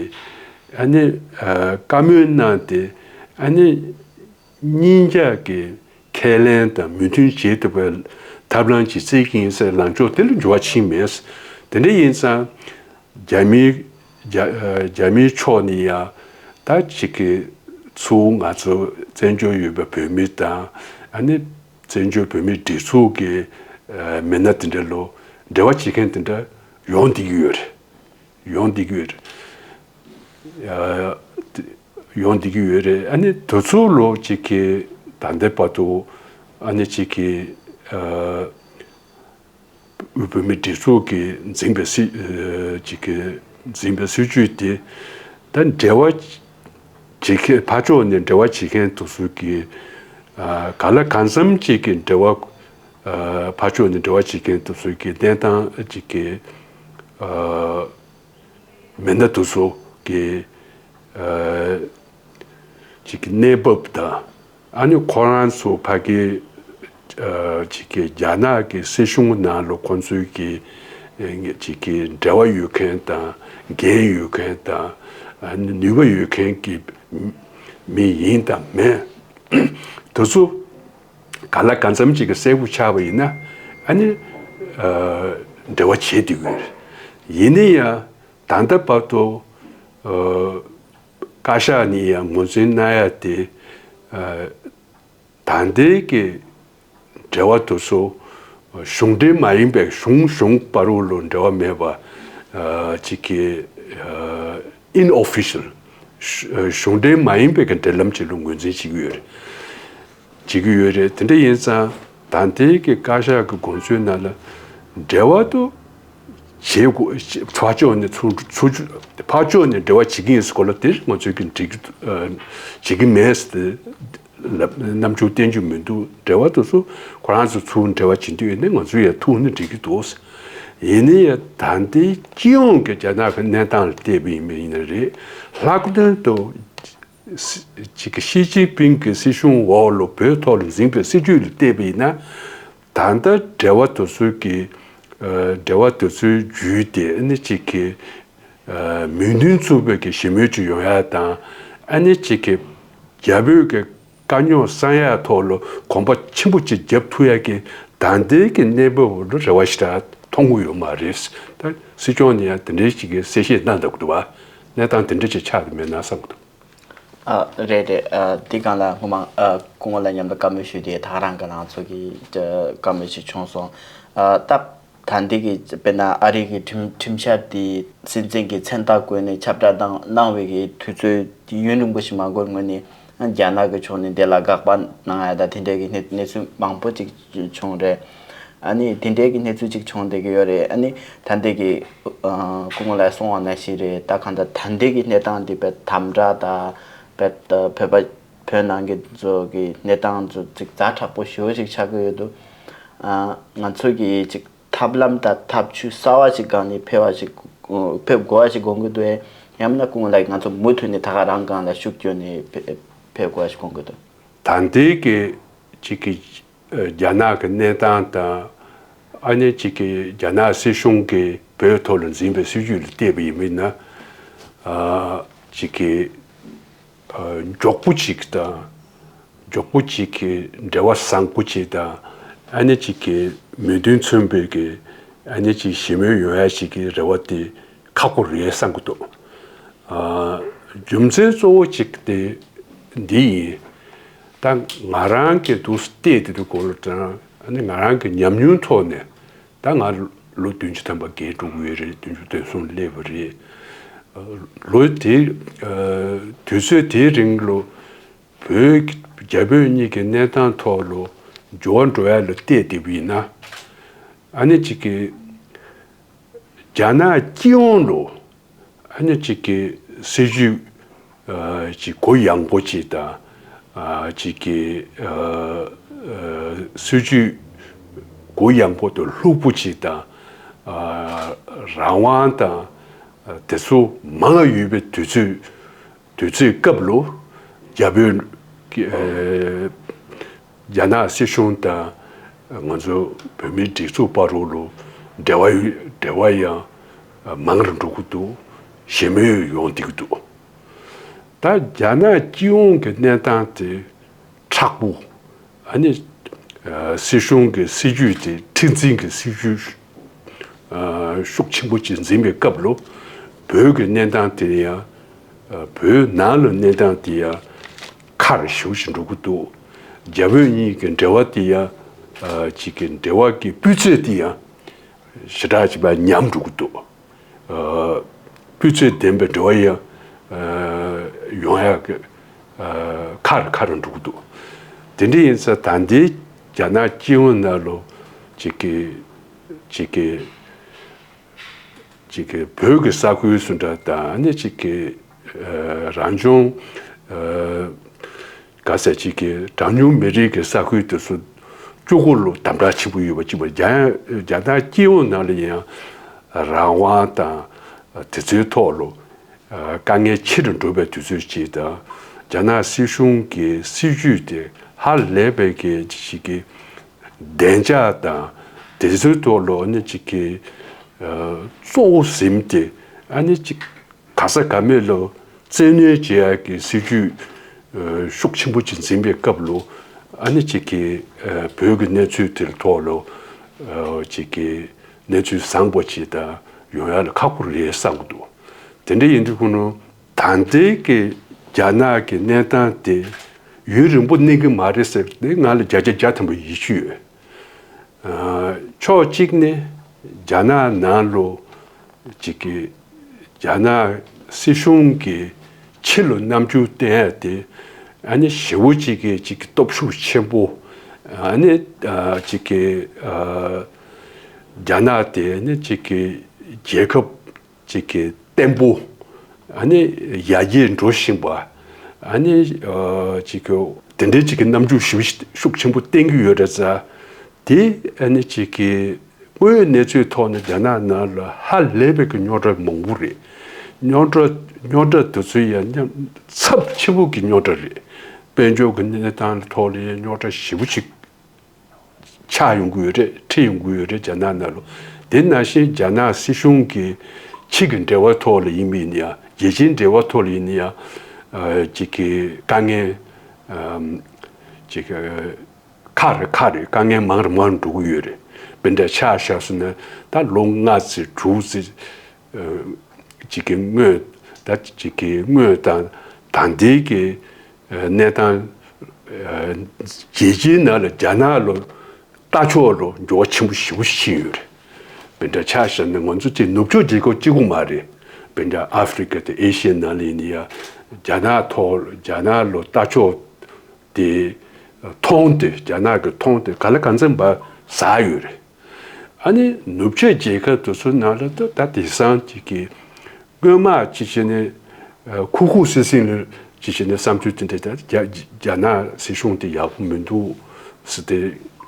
ཨ་ནི་བཀའ་མོལ་གནང་སྟེ། ཨ་ནི། གཉིས་ཆ་གི་ཁས་ལེན་དང་མོས་མཐུན་བྱེད་ཐུབ་པའི་ཐབས་ལམ་ཅིག་བཙལ་གྱི་ཡིན་ཟེར་ལངས་ཕྱོགས་དེ་ལ་འགྱུར་བ་ཕྱིན་མེད། དེ་འདྲ་ཡིན་ཙང་རྒྱ་མིའི་རྒྱ་རྒྱ་མིའི་ཕྱོགས་ནས་ཡང་ད་ཅིག་གི་ཚུར་ང་ཚོ་བཙན་བྱོལ་ཡོད་པའི་བོད་མི་དང་། ཨ་ནི་བཙན་བྱོལ་བོད་མིའི་སྒྲིག་འཛུགས་ཀྱི་མི་སྣ་དེ་འདྲ་ལོ་འབྲེལ་བ་བྱེད་མཁན་དེ་འདྲ་ཡོང་བསྡད་ཀྱི་ཡོད་རེད། ཡོང་བསྡད་ཀྱི་ཡོད་རེད། ཡོང་བསྡད་ཀྱི་ཡོད་རེད། ཨ་ནི་དེ་ཚོ་ལོ་གཅིག་གི་ད་ལྟའི་བར་དུ་ཨ་ནི་གཅིག་གི་དབུས་བོད་མིའི་སྒྲིག་འཛུགས་ཀྱིས་འཛིན་པའི་སྲིད་གཅིག་གི་འཛིན་པའི་སྲིད་བྱུས་དེ་ད་འབྲེལ་བ་བྱེད་མཁན་ཕར་ཕྱོགས་ནས་འབྲེལ་བ་བྱེད་མཁན་དེ་ཚོ་གི་གང་ལ་གང་འཚམ་གཅིག་གི་འབྲེལ་བ་ཕར་ཕྱོགས་ནས་འབྲེལ་བ་བྱེད་མཁན་དེ་ཚོ་གི་གནས་སྟངས་གཅིག་གི་མི་སྣ་དེ་ཚོ་གི་ཨ་ཅིག་གི་གནས་བབ་དང་། ཨ་ནི་ཁོ་རང་ཚོ་ཕ་གི་ཨ་ཅིག་གི་རྒྱ་ནག་གི་སྲིད་གཞུང་ནང་ལ་ཁོང་ཚོའི་གི་ཨ་ཅིག་གི་འབྲེལ་བ་ཡོད་མཁན་དང་འགན་ཡོད་མཁན་དང་། ཨ་ནི་ནུས་པ་ཡོད་མཁན་གྱི་མི་ཡིན་དང་མེད། དེ་ཚོ་གང་ལ་གང་འཚམ་ཅིག་གི་གསལ་པོ་ཆགས་པ་ཡིན་ན། ཨ་ནི་ཨ་འབྲེལ་བ་བྱེད་བསྡད་ཀྱི་ཡོད་རེད། ཡིན་ན་ཡང་ད་ལྟ་བར་དུ་ཨ་བཀའ་ཤག་ནས་ཡང་ངོས་འཛིན་གནང་ཡ་དེ། ཨ་ད་ལྟའི་གི་འབྲེལ་བ་དེ་ཚོ་གཞུང་འབྲེལ་མ་ཡིན་པའི་གཞུང་གཞུང་བར་དུ་ལ་འབྲེལ་བ་མེད་པ་ཨ་ཅིག་གི་ཨ་inofficial གཞུང་འབྲེལ་མ་ཡིན་པའི་གི་འབྲེལ་ལམ་ཅིག་ལ་ངོས་འཛིན་བྱེད་ཀྱི་ཡོད་རེད། བྱེད་ཀྱི་ཡོད་རེད། དེ་འདྲ་ཡིན་ཙང་ད་ལྟའི་གི་བཀའ་ཤག་གི་དགོངས་ཚུལ་ནང་ལ་འབྲེལ་བ་དུ་བྱེད་དགོས། ཕར་ཕྱོགས་ནས་ཚུར་ཚུར་ཕར་ཕྱོགས་ནས་འབྲེལ་བ་བྱེད་ཀྱི་ཡིན་སྐོར་ལ་དེར་ང་ཚོས་ཀྱི་འགྲིག་བྱེད་ཀྱི་མེད་ཟེར་ལབ་རྣམ་འགྱུར་བསྟན་རྒྱུ་མི་འདུག། འབྲེལ་བ་དེ་ཚོ་ཁོ་རང་ཚོ་ཚུར་འབྲེལ་བ་བྱེད་འདོད་ཡོད་ན་ང་ཚོ་ཡང་ཐུག་ན་འགྲིག་གི་འདུག། ཡིན་ན་ཡང་ད་ལྟའི་སྤྱི་ཡོངས་ཀྱི་རྒྱ་ནག་གི་གནས་སྟངས་ལ་བལྟས་པ་ཡིན་པ་ཡིན་ན་རེད། ལྷག་དོན་དུ་ཅིག་གི་ཞི་ཅིན་ཕིང་གི་སྲིད་གཞུང་འོག་ལ་བོད་ཐོག་ལ་འཛིན་པའི་སྲིད་བྱུས་ལ་བལྟས་པ་ཡིན་ན། ད་ལྟ་འབྲེལ་བ་དེ་ཚོའི་གི་ཨ་འབྲེལ་བ་དེ་ཚོའི་བརྒྱུད་དེ་ཨ་ནི་གཅིག་གི་ཨ་མིང་དོན་མཚུངས་པའི་གི་ཞི་མོལ་ཅིག་ཡོང་ཡ་དང་། ཨ་ནི་གཅིག་གི་རྒྱ་བོད་ཀྱི་དཀའ་རྙོག་སངས་ཡ་ཐོག་ལ་གོམ་པ་ཆེན་པོ་ཅིག་བརྒྱབ་ཐུབ་ཡ་གི་ད་ལྟའི་གི་གནས་བབ་ལ་རེ་བ་ཞེ་དྲག་མཐོང་གི་ཡོད་མ་རེད། ད་སྲིད་སྐྱོང་ནས་ཡང་དེ་འདྲའི་ཅིག་གི་གསལ་བཤད་གནང་བསྡད་ཀྱི་འདུག་བ། གནས་སྟངས་དེ་འདྲ་ཅིག་ཆགས་ཀྱི་མེད་ན་བསམ་གྱི་འདུག། ཨ་རེད་རེད། ཨ་དེ་སྒང་ལ་སྔོན་མ་ཨ་སྐུ་ངོ་ལ་མཉམ་དུ་བཀའ་མོལ་ཞུས་ཏེ་ད་ག་རང་གི་ང་ཚོ་གི་ཨ་བཀའ་མོལ་ཞིག་བྱུང་སོང་། ཨ་ད་ ད་ལྟའི་གི་དཔེར་ན་ཨ་རི་གི་ཁྲིམས་ཁྲིམས་འཆར་དེ་སྲིད་འཛིན་གྱི་མཚན་རྟགས་བཀོད་ནས་ཁྱབ་བསྒྲགས་བཏང་གནང་བའི་གི་དུས་ཚོད་དེ་ཡུན་རིང་པོ་ཞིག་མ་འགོར་སྔོན་ནས། རྒྱ་ནག་གི་ཕྱོགས་ནས་འདི་ལ་དགག་པ་གནང་ཡ་དང་དེ་འདྲའི་གི་གནས་གནས་ཚུལ་མང་པོ་ཅིག་བྱུང་རེད། ཨ་ནི་དེ་འདྲའི་གི་གནས་ཚུལ་ཅིག་བྱུང་བསྡད་ཀྱི་ཡོད་རེད། ཨ་ནི་ད་ལྟའི་གི་སྐུ་ངོ་ལགས་གསུངས་པ་ནང་བཞིན་རེད། ད་གང་ལྟར་ད་ལྟའི་གི་གནས་སྟངས་འདི་དཔེ་དམ་དྲག་དང་དཔེ་བོད་པ་བོད་ནང་གི་ཚོ་གི་གནས་སྟངས་ཚོ་ཅིག་ཛ་དྲག་པོ་ཞེ་པོ་ཅིག་ཆགས་ཀྱི་ཡོད་འདུག་ཨ་ང་ཚོ་གི་ཅིག་ཐབས་ལམ་དང་ཐབས་ཇུས་གསར་བ་ཞིག་སྒང་ནས་ཕེབས་པ་ཞིག་ཕེབས་དགོས་པ་ཞིག་དགོངས་ཀྱི་འདུག་ཨེ། ཡང་མིན་ན་སྐུ་ངོ་ལགས་ང་ཚོ་མུ་མཐུད་ནས་ད་ག་རང་སྒང་ལ་ཤུགས་བསྐྱོན་ནས་ཕེབས་ཕེབས་དགོས་པ་ཞིག་དགོངས་ཀྱི་འདུག་ད་ལྟའི་གི་ཅིག་གི་རྒྱ་ནག་གི་གནས་སྟངས་དང་། ཨ་ནི་ཅིག་གི་རྒྱ་ནག་སྲིད་གཞུང་གིས་བོད་ཐོག་ལ་འཛིན་པའི་སྲིད་ཇུས་ལ་བལྟས་པ་ཡིན་མིན་ན། ཅིག་གི་མགྱོགས་པོ་ཅིག་དང་། མགྱོགས་པོ་ཅིག་གི་འབྲེལ་བ་བཟང་པོ་ཅིག་དང་། ཨ་ནི་ཅིག་གི་མོས་མཐུན་མཚོན་པའི་གི་ཨ་ནི་ཅིག་ཞི་མོལ་ཡོང་ཡ་ཞིག་གི་རེ་བ་དེ་ཁག་པོ་རེད་བསམ་གི་འདུག་ཨ། རྒྱུ་མཚན་གཙོ་བོ་གཅིག་དེ་འདི་ཡིན། ད་ང་རང་གི་འདུག་བལྟས་དེ་འདུག་གོ་ལ་དྲན། ཨ་ནི་ང་རང་གི་ཉམས་མྱོང་ཐོག་ནས་ད་ང་ལོ་བདུན་ཅུ་ཐམ་པ་བརྒལ་འགྲོ་གི་ཡོད་རེད། བདུན་ཅུ་དོན་གསུམ་སླེབས་པ་རེད། ལོ་དེ་དུས་ཚོད་དེའི་རིང་ལ་བོད་རྒྱ་བོད་གཉིས་ཀྱི་གནས་སྟངས་ཐོག་ལ་འགྱུར་བ་འགྲོ་ཡ་ལ་བལྟས་བསྡད་པ་ཡིན་ན། ཨ་ནི་གཅིག་གི་རྒྱ་ནག་སྤྱི་ཡོངས་ལ་ཨ་ནི་གཅིག་གི་སྲིད་ཇུས་ཨ་ཅིག་གུ་ཡངས་པོ་ཅིག་དང་། ཨ་གཅིག་གི་ཨ་ཨ་སྲིད་ཇུས་གུ་ཡངས་པོ་དང་ལྷུག་པོ་ཅིག་དང་། ཨ་རང་དབང་དང་དེ་ཚོ་མང་ཡོད་པའི་དུས་ཚོད། དུས་ཚོད་སྐབས་ལ་རྒྱ་བོད་ཀྱི་ཨ་རྒྱ་ནག་སྲིད་གཞུང་དང་ང་ཚོ་བོད་མིའི་སྒྲིག་འཛུགས་བར་ལ་འབྲེལ་བ་འབྲེལ་བ་ཡང་མང་རུ་འགྲོ་གི་འདུག་ཞི་མོལ་ཡོང་བསྡད་ཀྱི་འདུག་ད་རྒྱ་ནག་སྤྱི་ཡོངས་ཀྱི་གནས་སྟངས་དེ་མཁྲེགས་པོ། ཨ་ནི་ཨ་སྲིད་གཞུང་གི་སྲིད་ཇུས་དེ་མཁྲེགས་འཛིན་གྱི་སྲིད་ཇུས་ཨ་ཤུགས་ཆེན་པོ་ཅིག་འཛིན་པའི་སྐབས་ལ་བོད་ཀྱི་གནས་སྟངས་དེ་ཡང་ཨ་བོད་ནང་ལ་གནས་སྟངས་དེ་ཡང་ཁག་ཞེ་པོ་ཞིག་འགྲོ་གི་འདུག་རྒྱ་བོད་གཉིས་ཀྱི་འབྲེལ་བ་དེ་ཡང་ཨ་ཅིག་གི་འབྲེལ་བ་གི་སྤུས་ཚད་དེ་ཡང་ཞེ་དྲག་ཅིག་ཕར་ཉམས་འགྲོ་གི་འདུག་ཨ་སྤུས་ཚད་ལྡན་པའི་འབྲེལ་བ་ཡང་ཨ་ཡོང་ཡག་གི་ཨ་ཁག་རེ་ཁག་རེ་འགྲོ་གི་འདུག་དེ་འདྲ་ཡིན་ཙང་ད་ལྟའི་རྒྱ་ནག་སྤྱི་ཡོངས་ནང་ལ་ཅིག་གི་ཅིག་གི་ཅིག་གི་བོད་ཀྱི་ས་ཁུལ་སུ་འདྲ་དང་ཨ་ནི་ཅིག་གི་ཨ་རང་བྱུང་ཨ་ག་ཟེར་ཅིག་གི་གྲངས་ཉུང་མི་རིགས་ཀྱི་ས་ཁུལ་དེ་ཚོ་བཅུ་དགུ་ལ་དམ་དྲག་ཆེན་པོ་ཡོད་པ་གཅིག་པ། རྒྱ་རྒྱ་ནག་སྤྱི་ཡོངས་ནང་ལ་ཡང་རང་དབང་དང་དེ་ཚོའི་ཐོག་ལ་དཀའ་ངལ་ཆེ་རུ་འགྲོ་བའི་དུས་ཚོད་ཅིག་དང་། རྒྱ་ནག་སྲིད་གཞུང་གི་སྲིད་ཇུས་དེ་ཧ་ལས་པའི་གི་ཅིག་གི་བདེ་འཇགས་དང་དེ་ཚོའི་ཐོག་ལ་ཨ་ནི་ཅིག་གི་གཙོ་བོ་ཟིན་ཏེ་ཨ་ནི་ཅིག་ག་ས་ག་མེད་ལ་བཙན་གནོན་བྱེད་ཡག་གི་སྲིད་ཇུས་ཤུགས་ཆེན་པོ་ཅིག་འཛིན་པའི་སྐབས་ལ་ཨ་ནི་ཅིག་གི་བོད་ཀྱི་གནས་ཚུལ་དེར་ཐོག་ལ་ཅིག་གི་གནས་ཚུལ་བཟང་པོ་ཅིག་དང་ཡོང་ཡག་ལ་ཁག་པོ་རེད་བསམ་གྱི་འདུག་དེ་འདྲ་ཡིན་དུས་ཁོ་ན་ད་ལྟའི་གི་རྒྱ་ནག་གི་གནས་སྟངས་དེ་ཡུན་རིང་པོ་གནས་ཀྱི་མ་རེད་ཟེར་ཏེ་ང་ལ་བརྒྱ་ཆ་བརྒྱ་ཐམ་པ་ཡིད་ཆེས་ཡོད། ཕྱོགས་གཅིག་ནས་རྒྱ་ནག་ནང་ལོ་གཅིག་གི་རྒྱ་ནག་སྲིད་གཞུང་གི་ཕྱི་ལ་རྣམ་འགྱུར་བསྟན་ཡ་དེ་ཨ་ནི་ཞེ་པོ་གཅིག་གི་གཅིག་གི་སྟོབས་ཤུགས་ཆེན་པོ། ཨ་ནི་གཅིག་གི་རྒྱ་ནག་དེ་ཨ་ནི་གཅིག་གི་རྒྱལ་ཁབ་ཅིག་གི་བརྟན་པོ། ཨ་ནི་ཡར་རྒྱས་འགྲོ་བཞིན་པ། ཨ་ནི་ཨ་ཅིག་གི་དེ་འདྲའི་ཅིག་གི་རྣམ་འགྱུར་ཞེ་པོ་ཤུགས་ཆེན་པོ་བསྟན་གྱི་ཡོད་རེད་ཟེར། དེ་ཨ་ནི་ཅིག་གི་དངོས་ཡོད་གནས་ཚུལ་ཐོག་ནས་རྒྱ་ནག་ནང་ལ་ཧ་ལས་པའི་གི་རྙོག་དྲ་མང་པོ་རེད། རྙོག་དྲ་རྙོག་དྲ་དེ་ཚོ་ཡང་མཉམ་ཚབས་ཆེན་པོ་གི་རྙོག་དྲ་རེད། དཔལ་འབྱོར་གི་གནས་སྟངས་ཐོག་ལ་ཡང་རྙོག་དྲ་ཞེ་པོ་ཅིག་ཆགས་ཡོང་གི་ཡོད་རེད། འཕྲད་ཡོང་གི་ཡོད་རེད་རྒྱ་ནག་ནང་ལོ། དེ་ནང་བཞིན་རྒྱ་ནག་སྲིད་གཞུང་གི་ཕྱི་གི་འབྲེལ་བ་ཐོག་ལ་ཡིན་མིན་ཡང་རྒྱལ་སྤྱིའི་འབྲེལ་བ་ཐོག་ལ་ཡིན་ཡང་ཅིག་གི་དཀའ་ངལ་ཅིག་ཁག་རེ་ཁག་རེ་དཀའ་ངལ་མང་རུ་མང་རུ་འགྲོ་གི་ཡོད་རེད། དཔེ་འདྲ་ཆ་བཞག་སོང་ན་ད་ལོ་ལྔ་ཙམ་དྲུག་ཙམ་ཅིག་གི་སྔོན། ད་ཅིག་གི་སྔོན་དང་ད་ལྟའི་གི་གནས་སྟངས་རྒྱལ་སྤྱིའི་ནང་ལ་རྒྱ་ནག་ལ་ལྟ་ཕྱོགས་ལ་འགྱུར་བ་ཆེན་པོ་ཞེ་པོ་ཕྱིན་ཡོད་རེད། དཔེ་འདྲ་ཆ་བཞག་ན་ང་ཚོ་ཅིག་ནུབ་ཕྱོགས་རྒྱལ་ཁབ་གཅིག་པུ་མ་རེད། དཔེ་འདྲ་ཨ་ཧྥེ་རི་ཁ་དང་ཨེ་ཤི་ཡའི་ནང་ལ་ཡིན་ན་ཡང་རྒྱ་ནག་ཐོག་རྒྱ་ནག་ལ་ལྟ་ཕྱོགས་དེ་མཐོང་དེ་རྒྱ་ནག་གི་མཐོང་དེ་ག་ལ་གང་འཚམ་པ་ཟ་ཡོད་རེད། ཨ་ནི་ནུབ་ཕྱོགས་རྒྱལ་ཁབ་དེ་ཚོའི་ནང་ལ་ད་ད་དེང་སང་ཅིག་གི་སྔོན་མ་ཅིག་བྱས་ནས་ཁུག་ཁུག་སིག་སིག་ལ་ཅིག་བྱས་ནས་བསམ་ཚུལ་དེ་འདྲ་ད་རྒྱ་རྒྱ་ནག་སྲིད་གཞུང་དེ་ཡག་པོ་མི་འདུག་ཟེར་ཏེ་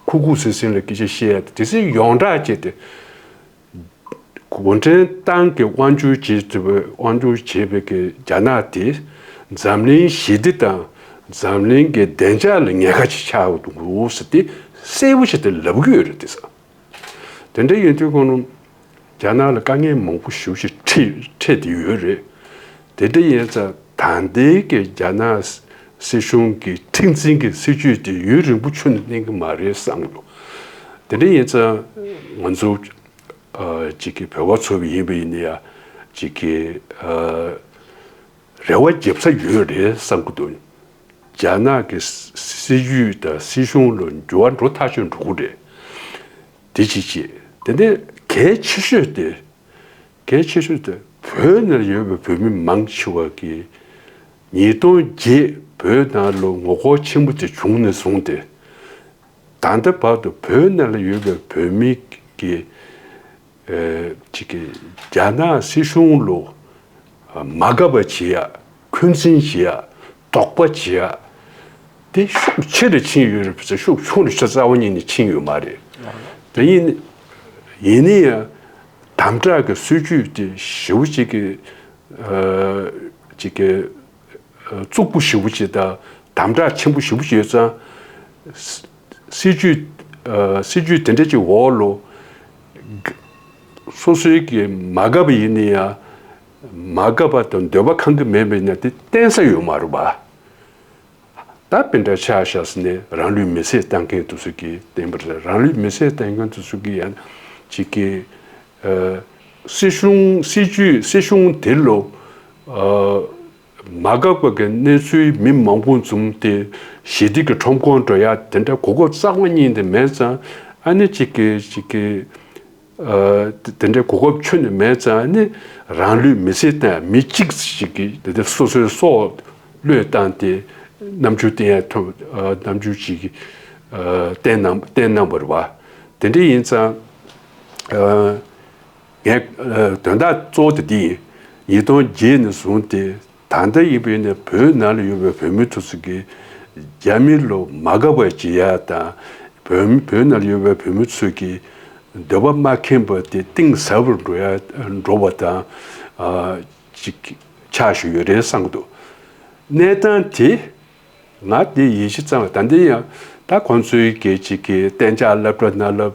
ཁུག་ཁུག་སིག་སིག་ལ་སྐད་ཆ་བཤད་ཡ་དེ་དེ་སྲིད་ཡོངས་གྲགས་བྱས་ཏེ། གུང་ཁྲན་ཏང་གི་དབང་སྒྱུར་བྱེད་ཐུབ་པའི་དབང་སྒྱུར་བྱེད་པའི་གི་རྒྱ་ནག་དེ་འཛམ་གླིང་ཞི་བདེ་དང་འཛམ་གླིང་གི་བདེ་འཇགས་ལ་ཉེན་ཁ་ཅིག་ཆགས་འདུག་ཟེར་ཏེ་གསལ་པོ་ཞིག་དེ་ལབ་གི་ཡོད་རེད་དེ་ས། དེ་འདྲ་ཡིན་དུས་ཁོང་རྒྱ་ནག་ལ་དཀའ་ངལ་མང་པོ་ཞེ་པོ་ཞིག་འཕྲད་འཕྲད་དེ་ཡོད་རེད། དེ་འདྲ་ཡིན་ཙང་ད་ལྟའི་གི་རྒྱ་ནག་སྲིད་གཞུང་གི་མཁྲེགས་འཛིན་གྱི་སྲིད་ཇུས་དེ་ཡུན་རིང་པོ་ཁྱོན་ནས་གནས་ཀྱི་མ་རེད་བསམ་གྱི་འདུག་དེ་འདྲ་ཡིན་ཙང་ང་ཚོ་ཅིག་གི་བོད་པ་ཚོ་ཡིན་པ་ཡིན་ན་ཡང་ཅིག་གི་རེ་བ་རྒྱབ་ས་ཡོད་རེད་བསམ་གྱི་འདུག་རྒྱ་ནག་གི་སྲིད་ཇུས་དང་སྲིད་གཞུང་ལ་འགྱུར་བ་འགྲོ་ཐག་ཆོད་འགྲོ་གི་རེད། དེ་གཅིག་བྱས། དེ་ནས་གལ་ཆེ་ཤོས་དེ། གལ་ཆེ་ཤོས་དེ་བོད་ནང་ཡོད་པའི་བོད་མི་མང་ཆེ་བ་གིས་ཉིས་སྟོང་བརྒྱད་བོད་ནང་ལ་ངོ་རྒོལ་ཆེན་པོ་དེ་བྱུང་ནས་བཟུང་སྟེ། ད་ལྟ་བར་དུ་བོད་ནང་ལ་ཡོད་པའི་བོད་མི་གི་ཅིག་གི་རྒྱ་ནག་སྲིད་གཞུང་ལ་མ་དགའ་བ་བྱེད་ཡ། འཁོན་འཛིན་བྱེད་ཡ། དོགས་པ་བྱེད་ཡ། དེ་ཤུགས་ཆེ་རུ་ཕྱིན་ཡོད་རེད། ཤུགས་ཆུང་རུ་ཆ་རྩ་བ་ཉིད་ནས་ཕྱིན་ཡོད་མ་རེད། དེ་ཡིན་ཡིན་ན་ཡང་དམ་དྲག་གི་སྲིད་ཇུས་དེ་ཞེ་པོ་ཅིག་གི་ཅིག་གི་རྩུབ་པོ་ཞེ་པོ་ཅིག་དང་དམ་དྲག་ཆེན་པོ་ཞེ་པོ་ཅིག་ཡོད་ཙང་། སྲིད་ཇུས་སྲིད་ཇུས་དེ་འདྲ་ཅིག་འོག་ལ་སོ་སོའི་གི་མ་དགའ་བ་ཡིན་ན་ཡང་མ་དགའ་བ་དང་འདོད་པ་ཁེངས་ཀྱི་མེད་པ་ཡིན་ན་དེ་བརྟེན་ས་ཡོད་མ་རེད་པ། ད་དཔེ་འདྲ་ཆ་བཞག་ཟིན་ནས་རང་ལུས་མེ་སྲེག་བཏང་མཁན་དེ་ཚོ་གིས་བསྟན་པ་རེད། རང་ལུས་མེ་སྲེག་བཏང་མཁན་དེ་ཚོ་གིས་ཡང་ཅིག་གི་སྲིད་གཞུང་སྲིད་ཇུས་སྲིད་གཞུང་དེ་ལ་མ་དགའ་བ་གི་གནས་ཚུལ་མི་མང་པོ་འཛོམས་ཏེ་ཞི་བདེ་གི་ཁྲོམ་སྐོར་འགྲོ་ཡ་དེ་འདྲ་གོ་སྐབས་རྩ་བ་ཉིད་དུ་མེད་ཙང་། ཨ་ནི་ཅིག་གི་ཅིག་གི་དེ་འདྲའི་གོ་སྐབས་ཁྱོན་ནས་མེད་ཙང་ནི་རང་ལུས་མེ་སྲེག་བཏང་མི་གཅིག་ཞིག་གིས་དེ་འདྲ་སོ་སོའི་སྲོག་བློས་བཏང་སྟེ་རྣམ་འགྱུར་བསྟན་ཡ་ཐུབ། རྣམ་འགྱུར་ཞིག་བསྟན་གནང་བསྟན་གནང་བ་རེད་པ། དེ་འདྲ་ཡིན་ཙང་ངས་དོན་དག་གཙོ་བོ་དེ་འདི་ཡིན། ཉིས་སྟོང་བརྒྱད་ནས་བཟུང་སྟེ། ད་ལྟ་ཡིན་པའི་ནས་བོད་ནང་ལ་ཡོད་པའི་བོད་མི་ཚོ་ཚོ་གིས་རྒྱ་མི་ལ་མ་དགའ་བ་བྱེད་ཡ་དང་། བོད་མི་བོད་ནང་ལ་ཡོད་པའི་བོད་མི་ཚོ་གིས་འདོད་པ་མ་ཁེངས་པ་དེ་གཏིང་ཟབ་རུ་འགྲོ་ཡ་འགྲོ་བ་དང་ཅིག་ཆགས་བཞིན་ཡོད་རེད་བསམ་གྱི་འདུག་གནས་སྟངས་དེ་ང་དེ་ཡིད་ཆེས་ཙམ་ད་འདི་ཡང་ད་ཁོང་ཚོའི་གི་ཅིག་གི་གཏན་འཇགས་སློབ་གྲྭ་ནང་ལ་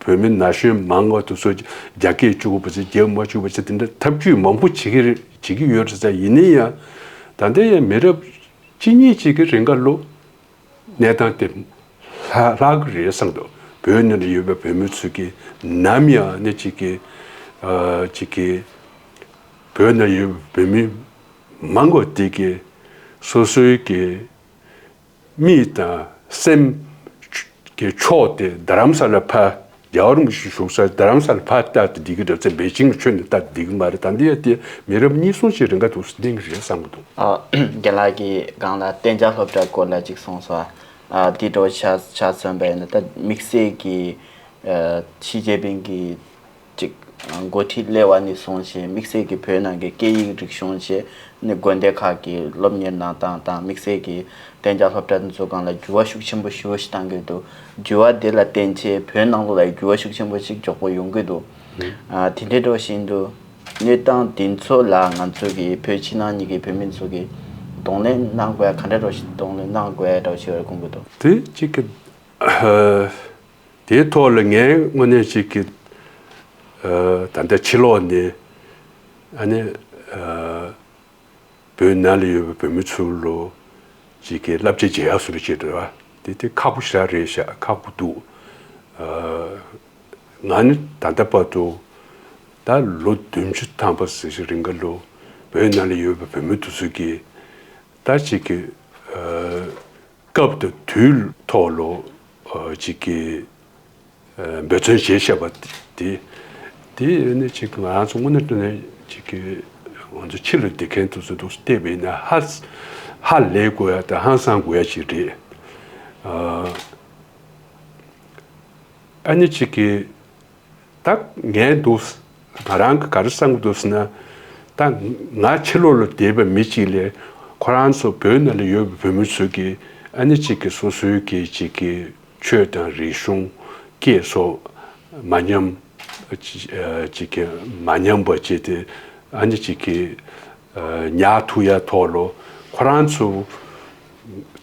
བོད་མི་ན་གཞོན་མང་བ་དེ་ཚོ་རྒྱ་སྐད་བཅུག་པ་ཚོ་རྒྱ་མ་བཅུག་པ་ཚོ་དེ་འདྲ་ཐབས་ཇུས་མང་པོ་བྱེད་ཀྱི་རེད། བྱེད་ཀྱི་ཡོད་རེད་ཙང་། ཡིན་ན་ཡང་ད་ལྟ་ཡང་མི་རབས་གཅིག་གཉིས་ཅིག་གི་རིང་ག་ལོ་གནས་སྟངས་དེ་ལྷག་ལྷག་གི་རེད་བསམ་འདུག་བོད་ནང་ལ་ཡོད་པའི་བོད་མི་ཚོ་གིས་ནམ་ཡང་ནི་ཅིག་གི་ཨ་ཅིག་གི་བོད་ནང་ཡོད་པའི་བོད་མི་མང་པོ་དེ་གིས་སོ་སོའི་གི་མིག་དང་སེམས་ཀྱི་ཕྱོགས་དེ་རྡ་རམ་ས་ལ་ཕར། རྒྱལ་བ་རིན་པོ་ཆེ་བཞུགས་ས་རྡ་རམ་ས་ལ་ཕར་ལྟ་སྟེ་བསྡད་ཀྱི་རེད་ཙང་། པེ་ཅིང་གི་ཁྱོན་ནས་ལྟ་སྟེ་བསྡད་ཀྱི་མ་རེད། ད་འདི་ཡ་དེ་མི་རབས་གཉིས་གསུམ་ཞིག་རིང་ག་འདུག་སེ་གནས་ཀྱི་རེད་བསམ་གྱི་འདུག་ཨ། རྒན་ལགས་ཀྱིས་སྒང་ལ་གཏན་འཇགས་སློབ་གྲྭ་སྐོར་ལ་ཅིག་གསུངས་སོང་། ཨ། འདི་འདྲ་ཆ་ཆ་མཚོན་པ་ཡིན་ན་ད་དམིགས་བསལ་གྱི་ཨ། ཞི་ཅིན་ཕིང་གིས་ཅིག་འགོ་ཁྲིད་སླེབས་པ་ནས་བཟུང་བྱས་དམིགས་བསལ་གྱི་བོད་ནང་གི་སྐད་ཡིག་རིག་གཞུང་བྱས་ནས་དགོན་སྡེ་ཁག་གི་སློབ་གཉེར་གནང་སྟངས་དང་། དམིགས་བསལ་གྱི་གཏན་འཇགས་སློབ་གྲྭ་དེ་ཚོ་སྒང་ལ་འགྱུར་བ་ཤུགས་ཆེན་པོ་ཞེ་པོ་ཞིག་བཏང་གི་འདུག་འགྱུར་བ་དེ་ལ་བརྟེན་བྱས་བོད་ནང་ལོགས་ལ་འགྱུར་བ་ཤུགས་ཆེན་པོ་ཞིག་མགྱོགས་པོ་ཡོང་གི་འདུག་ཨ། དེ་འདྲ་འགྲོ་བཞིན་དུ་གནས་སྟངས་དེ་ཚོ་ལ་ང་ཚོ་གི་བོད་ཕྱི་ནང་གཉིས་ཀྱི་བོད་མི་ཚོ་གིས་གདོང་ལེན་གནང་དགོས་ཡ་ག་འདྲ་འདྲ་ཞིག་གདོང་ལེན་གནང་དགོས་ཡ་འདྲ་ཞིག་ཡོད་རེད་དགོངས་ཀྱི་འདུག་དེ་གཅིག་གི་ཨ། དེའི་ཐོག་ལ་ངས་དངོས་གནས་ཅིག་གི་ཨ། ད་ལྟ་ཕྱི་ལོགས་ནས་ཨ་ནི་ཨ། བོད་ནང་ལ་ཡོད་པའི་བོད་མི་ཚོ་ལ་ཅིག་གི་བསླབ་བྱ་བྱེད་ཡག་བཟོ་འདྲ་བྱེད་འདྲ་བ་དེ་དེ་ཁག་པོ་ཞེ་དྲག་རེད་ཤག་ཁག་པོ་འདུག་ཨ། ང་ནི་ད་ལྟ་བར་དུ་ད་ལོ་བདུན་ཅུ་ཐམ་པ་ཟེར་ཞིག་རིང་ག་ལོ་བོད་ནང་ལ་ཡོད་པའི་བོད་མི་དེ་ཚོ་གིས་ད་ཅིག་གི་ཨ། སྐབས་དང་དུས་ཐོག་ལ་ཨ། ཅིག་གི་ཨ། འབད་བརྩོན་བྱས་བཞག་པ་དེ་ དེ་ནི་ཅིག་ང་རང་ཚོ་དངོས་གནས་དྲང་གནས་ཅིག་གི་ང་ཚོ་ཕྱི་ལ་བསྡད་མཁན་དེ་ཚོ་འདུག་བལྟས་པ་ཡིན་ན་ཧ་ཧ་ལས་དགོས་ཡ་དང་ཧང་སང་དགོས་ཡ་ཅིག་རེད། ཨ་ནི་ཅིག་གི་ད་ངས་འདུག་ང་རང་གི་ག་རེ་བསམ་གི་འདུག་ཟེར་ན། ད་ང་ཕྱི་ལོགས་ལ་བསྡད་པ་མི་གཅིག་ལས་ཁོ་རང་ཚོ་བོད་ནང་ལ་ཡོད་པའི་བོད་མི་ཚོ་གི་ཨ་ནི་ཅིག་གི་སོ་སོའི་གི་ཅིག་གི་ཆོས་དང་རིག་གཞུང་སྐད་སོགས་མ་ཉམས། ཅིག་གི་མ་ཉམས་པ་བྱས་ཏེ་ཨ་ནི་ཅིག་གི་ཉར་ཐུབ་ཡ་ཐོག་ལ་ཁོ་རང་ཚོ་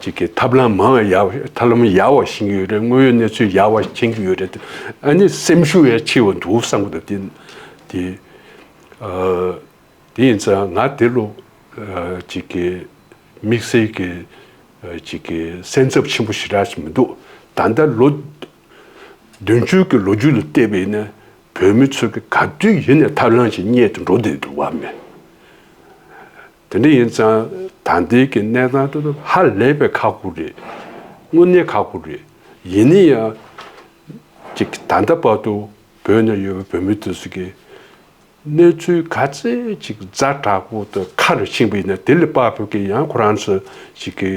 ཅིག་གི་ཐབས་ལམ་མང་བ་ཡག་ཐབས་ལམ་ཡག་བ་ཤེས་ཀྱི་ཡོད་རེད། དངོས་ཡོད་གནས་ཚུལ་ཡག་བ་མཁྱེན་གྱི་ཡོད་རེད། ཨ་ནི་སེམས་ཤུགས་ཡང་ཆེ་བ་འདུག་བསམ་གྱི་འདུག་དེ་དེ་དེ་ཡིན་ཙང་ང་དེ་ལོ་ཅིག་གི་དམིགས་བསལ་གྱི་ཅིག་གི་སེམས་འཚབ་ཆེན་པོ་ཞེ་དྲག་ཞིག་མི་འདུག་ད་ལྟ་ལོ་བདུན་ཅུ་གི་ལོ་རྒྱུས་ལ་བལྟས་པ་ཡིན་ན་བོད་མི་ཚོ་གི་ག་དུས་ཡིན་ནའི་ཐབས་ལམ་ཞིག་རྙེད་དུ་འགྲོ་བསྡད་འདུག་བ་མེད། དེ་འདྲ་ཡིན་ཙང་ད་ལྟའི་གི་གནས་སྟངས་དེ་ཚོ་ཧ་ལས་པའི་ཁག་པོ་རེད། དངོས་གནས་ཁག་པོ་རེད། ཡིན་ན་ཡང་ཅིག་ད་ལྟ་བར་དུ་བོད་ནང་ཡོད་པའི་བོད་མི་དེ་ཚོ་གི་གནས་ཚུལ་ག་ཚད་ཅིག་ཛ་དྲག་པོ་དང་ཁ་རུ་ཕྱིན་པ་ཡིན་ན་དེ་ལས་དཔག་པའི་གི་ཡང་ཁོ་རང་ཚོ་ཅིག་གི་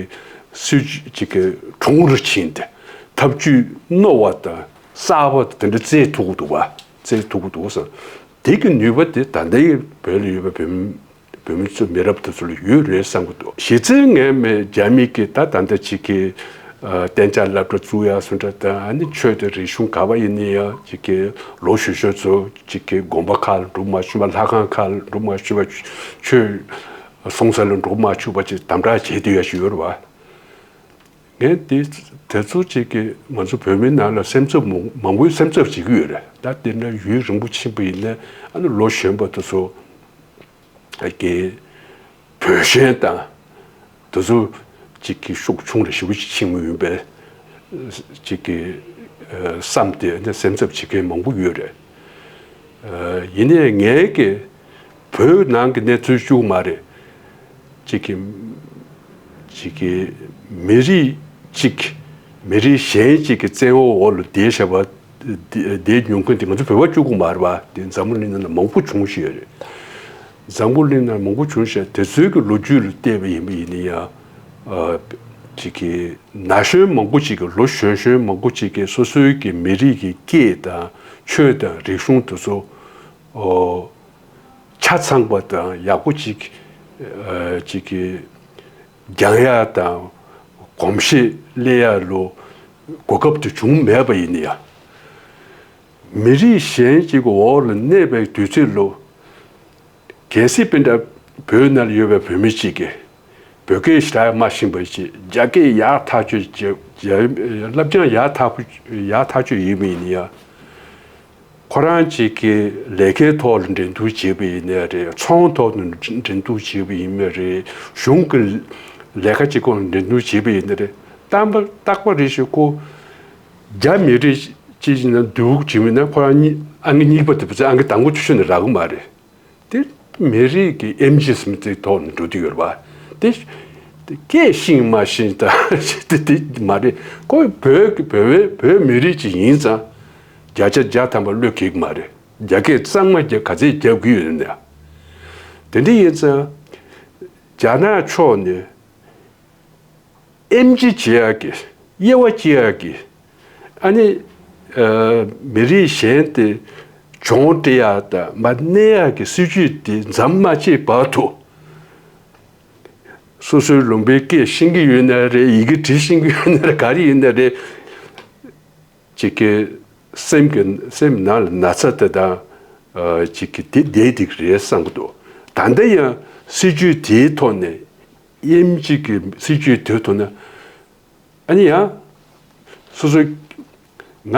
སྲིད་ཇུས་ཅིག་གི་གྲུང་རུ་ཕྱིན་ཏེ་ཐབས་ཇུས་རྣོ་བ་དང་གསར་པ་དང་དེ་འདྲ་བཙལ་ཐུབ་ཀྱི་འདུག་བ། བཙལ་ཐུབ་ཀྱི་འདུག་བསམ། དེ་གི་ནུས་པ་དེ་ད་ལྟའི་བོད་ལ་ཡོད་པའི་བོད་མི་བོད་མི་ཚོ་མི་རབས་དེ་ཚོ་ལ་ཡོད་རེད་བསམ་གྱི་འདུག་གཞི་རྩའི་ངས་མེད་རྒྱ་མི་གི་ད་ད་ལྟ་ཅིག་གི་གཏན་འཇགས་སློབ་གྲྭ་བཙུགས་ཡ་སུ་འདྲ་དང་ཨ་ནི་ཆོས་དང་རིག་གཞུང་ག་བ་ཡིན་ནི་ཡ་ཅིག་གི་ལོ་ཞུ་ཞོ་ཚོ་ཅིག་གི་དགོན་པ་ཁག་ལ་འགྲོ་མ་ཆུ་བ་ལྷ་ཁང་ཁག་ལ་འགྲོ་མ་ཆུ་བ་ཆོས་གསུང་ས་ལ་འགྲོ་མ་ཆུ་བ་ཅིག་དམ་དྲག་བྱེད་དུ་ཡ་ཞུ་ཡོད་རེད་བ། ངས་དེ་དེ་ཚོ་ཅིག་གི་ང་ཚོ་བོད་མི་ནང་ལ་སེམས་འཚབ་མང་མང་པོའི་སེམས་འཚབ་བྱེད་ཀྱི་ཡོད་རེད། ད་དེ་འདྲ་ཡུན་རིང་པོ་ཕྱིན་པ་ཡིན་ན་ཨ་ནི་ལོ་གཞོན་པ་དེ་ཚོ་གི་བོད་ཞེན་དང་དེ་ཚོ་ཅིག་གི་ཤུགས་ཆུང་རེ་ཞེ་པོ་ཅིག་ཕྱིན་མི་ཡོང་པས་ཅིག་གི་བསམ་སྟེ་ཨ་ནི་སེམས་འཚབ་བྱེད་མཁན་མང་པོ་ཡོད་རེད། ཡིན་ནའི་ངའི་གི་བོད་ནང་གི་གནས་ཚུལ་གཅིག་མ་རེད། གཅིག་གི་གཅིག་གི་མི་རིགས་གཅིག་མི་རིགས་གཞན་གཅིག་གི་བཙན་འོག་འོག་ལ་བསྡད་བཞག་པ་བསྡད་མྱོང་མཁན་དེ་ང་ཚོ་བོད་པ་གཅིག་པུ་མ་རེད་པ། དེ་འཛམ་བུ་གླིང་ནང་ལ་མང་པོ་བྱུང་བཞིན་ཡོད་རེད། འཛམ་བུ་གླིང་ནང་མང་པོ་བྱུང་བཞིན་དེ་ཚོའི་གི་ལོ་རྒྱུས་ལ་བལྟས་པ་ཡིན་པ་ཡིན་ན་ཡང་གཅིག་གི་ན་གཞོན་མང་པོ་གཅིག་གི་ལོ་གཞོན་གཞོན་མང་པོ་གཅིག་གི་སོ་སོའི་གི་མི་རིགས་ཀྱི་སྐད་དང་ཆོས་དང་རིག་གཞུང་དེ་ཚོ་ཆ་ཚང་པ་དང་ཡག་པོ་ཅིག་ཅིག་གི་སྦྱང་ཡག་དང་གོམས་གཤིས་སླེབས་ཡག་ལོ་གོ་སྐབས་དེ་བྱུང་མེད་པ་ཡིན་ན་ཡང་། མི་རིགས་གཞན་ཅིག་གི་འོག་ལ་གནས་པའི་དུས་ཚོད་ལོ། གལ་སྲིད་དཔེ་འདྲ་བོད་ནང་ལ་ཡོད་པའི་བོད་མི་གཅིག་གིས་བོད་སྐད་ཞེ་དྲག་མ་ཤེས་པ་ཅིག་རྒྱ་སྐད་ཡག་ཐག་ཆོད་ཅིག་བསླབ་སྦྱོང་ཡག་ཐག་པོ་ཡག་ཐག་ཆོད་ཡིན་པ་ཡིན་ན་ཡང་། ཁོ་རང་གཅིག་གིས་ལས་ཀའི་ཐོག་ལ་འགྲན་བསྡུར་བྱེད་པ་ཡིན་ནའི་རེད། ཚོང་ཐོག་ཏུ་འགྲན་བསྡུར་བྱེད་པ་ཡིན་ནའི་རེད། གཞུང་གི་ལས་ཀ་གཅིག་ཁོ་ལ་འགྲན་བསྡུར་བྱེད་པ་ཡིན་ནའི་རེད། རྟག་པར་རྟག་པར་རེ་ཞིག་ཁོ་རྒྱ་མི་རིགས་གཅིག་ཡིན་ན་འདུག་བྱེད་མིན་ན་ཁོ་རང་གཉིས་ཨང་ཀི་གཉིས་པ་དེ་བུ་ཚོ་ཨང་ཀི་དང་པོ་དེ་ཤོད་ནས་རག་གི་མ་རེད། དེ་མི་རིགས་ཀྱི་ཨེམ་ཆི་ཟེར་མི་དེ་ཐོག་ནས་འགྲོ་དུས་ཡོད་རེད་བ། དེ་དེ་སྐད་ཤེས་མ་ཤེས་ད་དེ་དེ་མ་རེད། ཁོ་བོད་ཀྱི་བོད་བོད་བོད་མི་རིགས་ཅིག་ཡིན་ཙང་བརྒྱ་ཆ་བརྒྱ་ཐམ་པ་བློས་འགེལ་གི་མ་རེད། རྒྱ་སྐད་གཙང་མ་རྒྱ་ག་ཚད་རྒྱབ་ཀྱི་ཡོད་ནས། དེ་འདྲ་ཡིན་ཙང་རྒྱ་ནག་ཕྱོགས་ནས་ཨེམ་ཆི་བྱེད་ཡག་གི་དབྱེ་བ་ཕྱེ་ཡག་གི་ཨ་ནི་ཨ་མི་རིགས་གཞན་དེ་གྱོང་སྤྲད་ཡག་དང་མར་གནས་ཡག་གི་སྲིད་ཇུས་དེ་མཚམས་མ་བཅད་བར་དུ། སོ་སོའི་ལུང་པའི་སྐད་ཤེས་ཀྱི་ཡོད་ན་རེད། ཡི་གེ་འབྲི་ཤེས་ཀྱི་ཡོད་ན་རེད། ག་རེ་ཡིན་ན་རེད། ཅིག་གི་སེམས་ཀྱི་སེམས་ནང་ལ་ན་ཚ་དེ་དང་ཅིག་གི་དེ་བསྡད་འདུག་རེད་བསམ་གྱི་འདུག་ད་ལྟ་ཡང་སྲིད་ཇུས་དེའི་ཐོག་ནས་ཨེམ་ཆི་གི་སྲིད་ཇུས་དེའི་ཐོག་ནས་ཨ་ནི་ཡང་སོ་སོ་ང་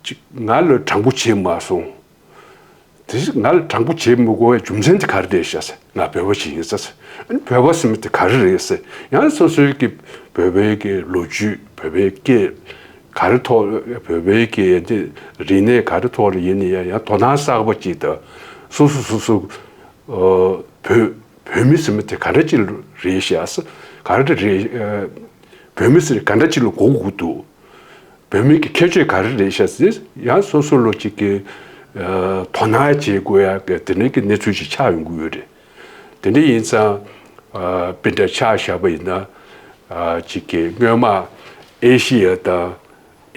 ཅིག་ང་ལ་དྲང་པོ་བྱེད་མ་སོང་། དེ་ང་ལ་དྲང་པོ་བྱེད་མི་དགོས་པའི་རྒྱུ་མཚན་དེ་ག་རེ་རེད་ཤག་ཟེར། ང་བོད་པ་ཞིག་ཡིན་ས་ཟེར། ཨ་ནི་བོད་པ་ཟེར་མི་དེ་ག་རེ་རེད་ཟེར། ཡང་སོ་སོའི་གི་བོད་པའི་གི་ལོ་རྒྱུས་བོད་པའི་སྐད་ག་རེ་ཐོག་བོད་པའི་གི་དེ་རིག་གནས་ག་རེ་ཐོག་ལ་ཡིན་ནའི་ཡང་ཡང་དོ་སྣང་གསར་པ་ཅིག་དང་སོ་སོ་སོ་སོ་བོད་བོད་མི་ཟེར་མི་དེ་ག་འདྲ་ཅིག་རེད་ཤག་ཟེར། ག་རེ་རེད། བོད་མི་ཟེར་ག་འདྲ་ཅིག་ལ་གོ་དགོས་འདུག་བོད་མི་གི་ཁྱད་ཆོས་ག་རེ་རེད་ཤག་ཟེར། ཡང་སོ་སོ་ལོ་གཅིག་གི་ དོ་སྣང་བྱེད་དགོས་ཡ་གི་དེ་འདྲའི་གི་གནས་ཚུལ་ཞིག་ཆགས་ཡོང་གི་ཡོད་རེད། དེ་འདྲ་ཡིན་ཙང་དཔེ་འདྲ་ཆ་བཞག་པ་ཡིན་ན་ཅིག་གི་སྔོན་མ་ཨེ་ཤི་ཡ་དང་།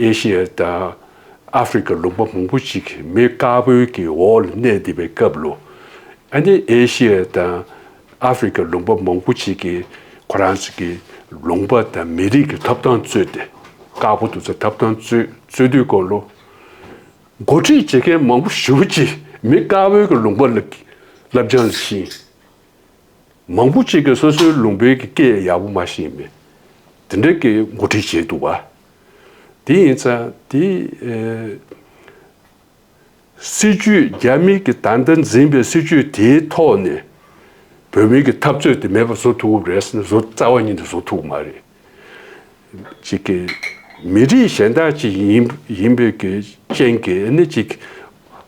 ཨེ་ཤི་ཡ་དང་ཨ་ཧྥེ་རི་ཁ་ལུང་པ་མང་པོ་ཅིག་མི་དཀར་པོའི་གི་འོག་ལ་གནས་བསྡད་པའི་སྐབས་ལ། ཨ་ནི་ཨེ་ཤི་ཡ་དང་ཨ་ཧྥེ་རི་ཁ་ལུང་པ་མང་པོ་ཅིག་གིས་ཁོ་རང་ཚོ་གི་ལུང་པ་དང་མི་རིགས་ཀྱི་ཐོབ་ཐང་རྩོད་དེ། དཀར་པོ་དེ་ཚོ་ཐོབ་ཐང་རྩོད་རྩོད་དུས་སྐོར་ལ། འགོ་ཁྲིད་བྱེད་མཁན་མང་པོ་ཞེ་པོ་ཅིག་མི་དཀར་པོའི་གི་ལུང་པ་ལ་བསླབ་སྦྱོང་ལ་ཕྱིན། མང་པོ་ཅིག་གིས་སོ་སོའི་ལུང་པའི་གི་སྐད་ཡག་པོ་མ་ཤེས་མེད། དེ་འདྲ་གི་འགོ་ཁྲིད་བྱས་འདུག་བ། དེ་ཡིན་ཙང་དེ་ཨེ། སྲིད་ཇུས། རྒྱ་མི་གི་ད་ལྟ་འཛིན་པའི་སྲིད་ཇུས་དེའི་ཐོག་ནས་བོད་མི་གི་འཐབ་རྩོད་དེ་མེད་པ་བཟོ་ཐུབ་ཀྱི་རེད་ཟེར་ན། བཟོ་རྩ་བ་ཉིད་ནས་བཟོ་ཐུབ་ཀྱི་མ་རེད། ཅིག་གི་མི་རིགས་གཞན་དག་ཅིག་ཡིན་ཡིན་པའི་གི་རྐྱེན་གྱིས་ནི་ཅིག་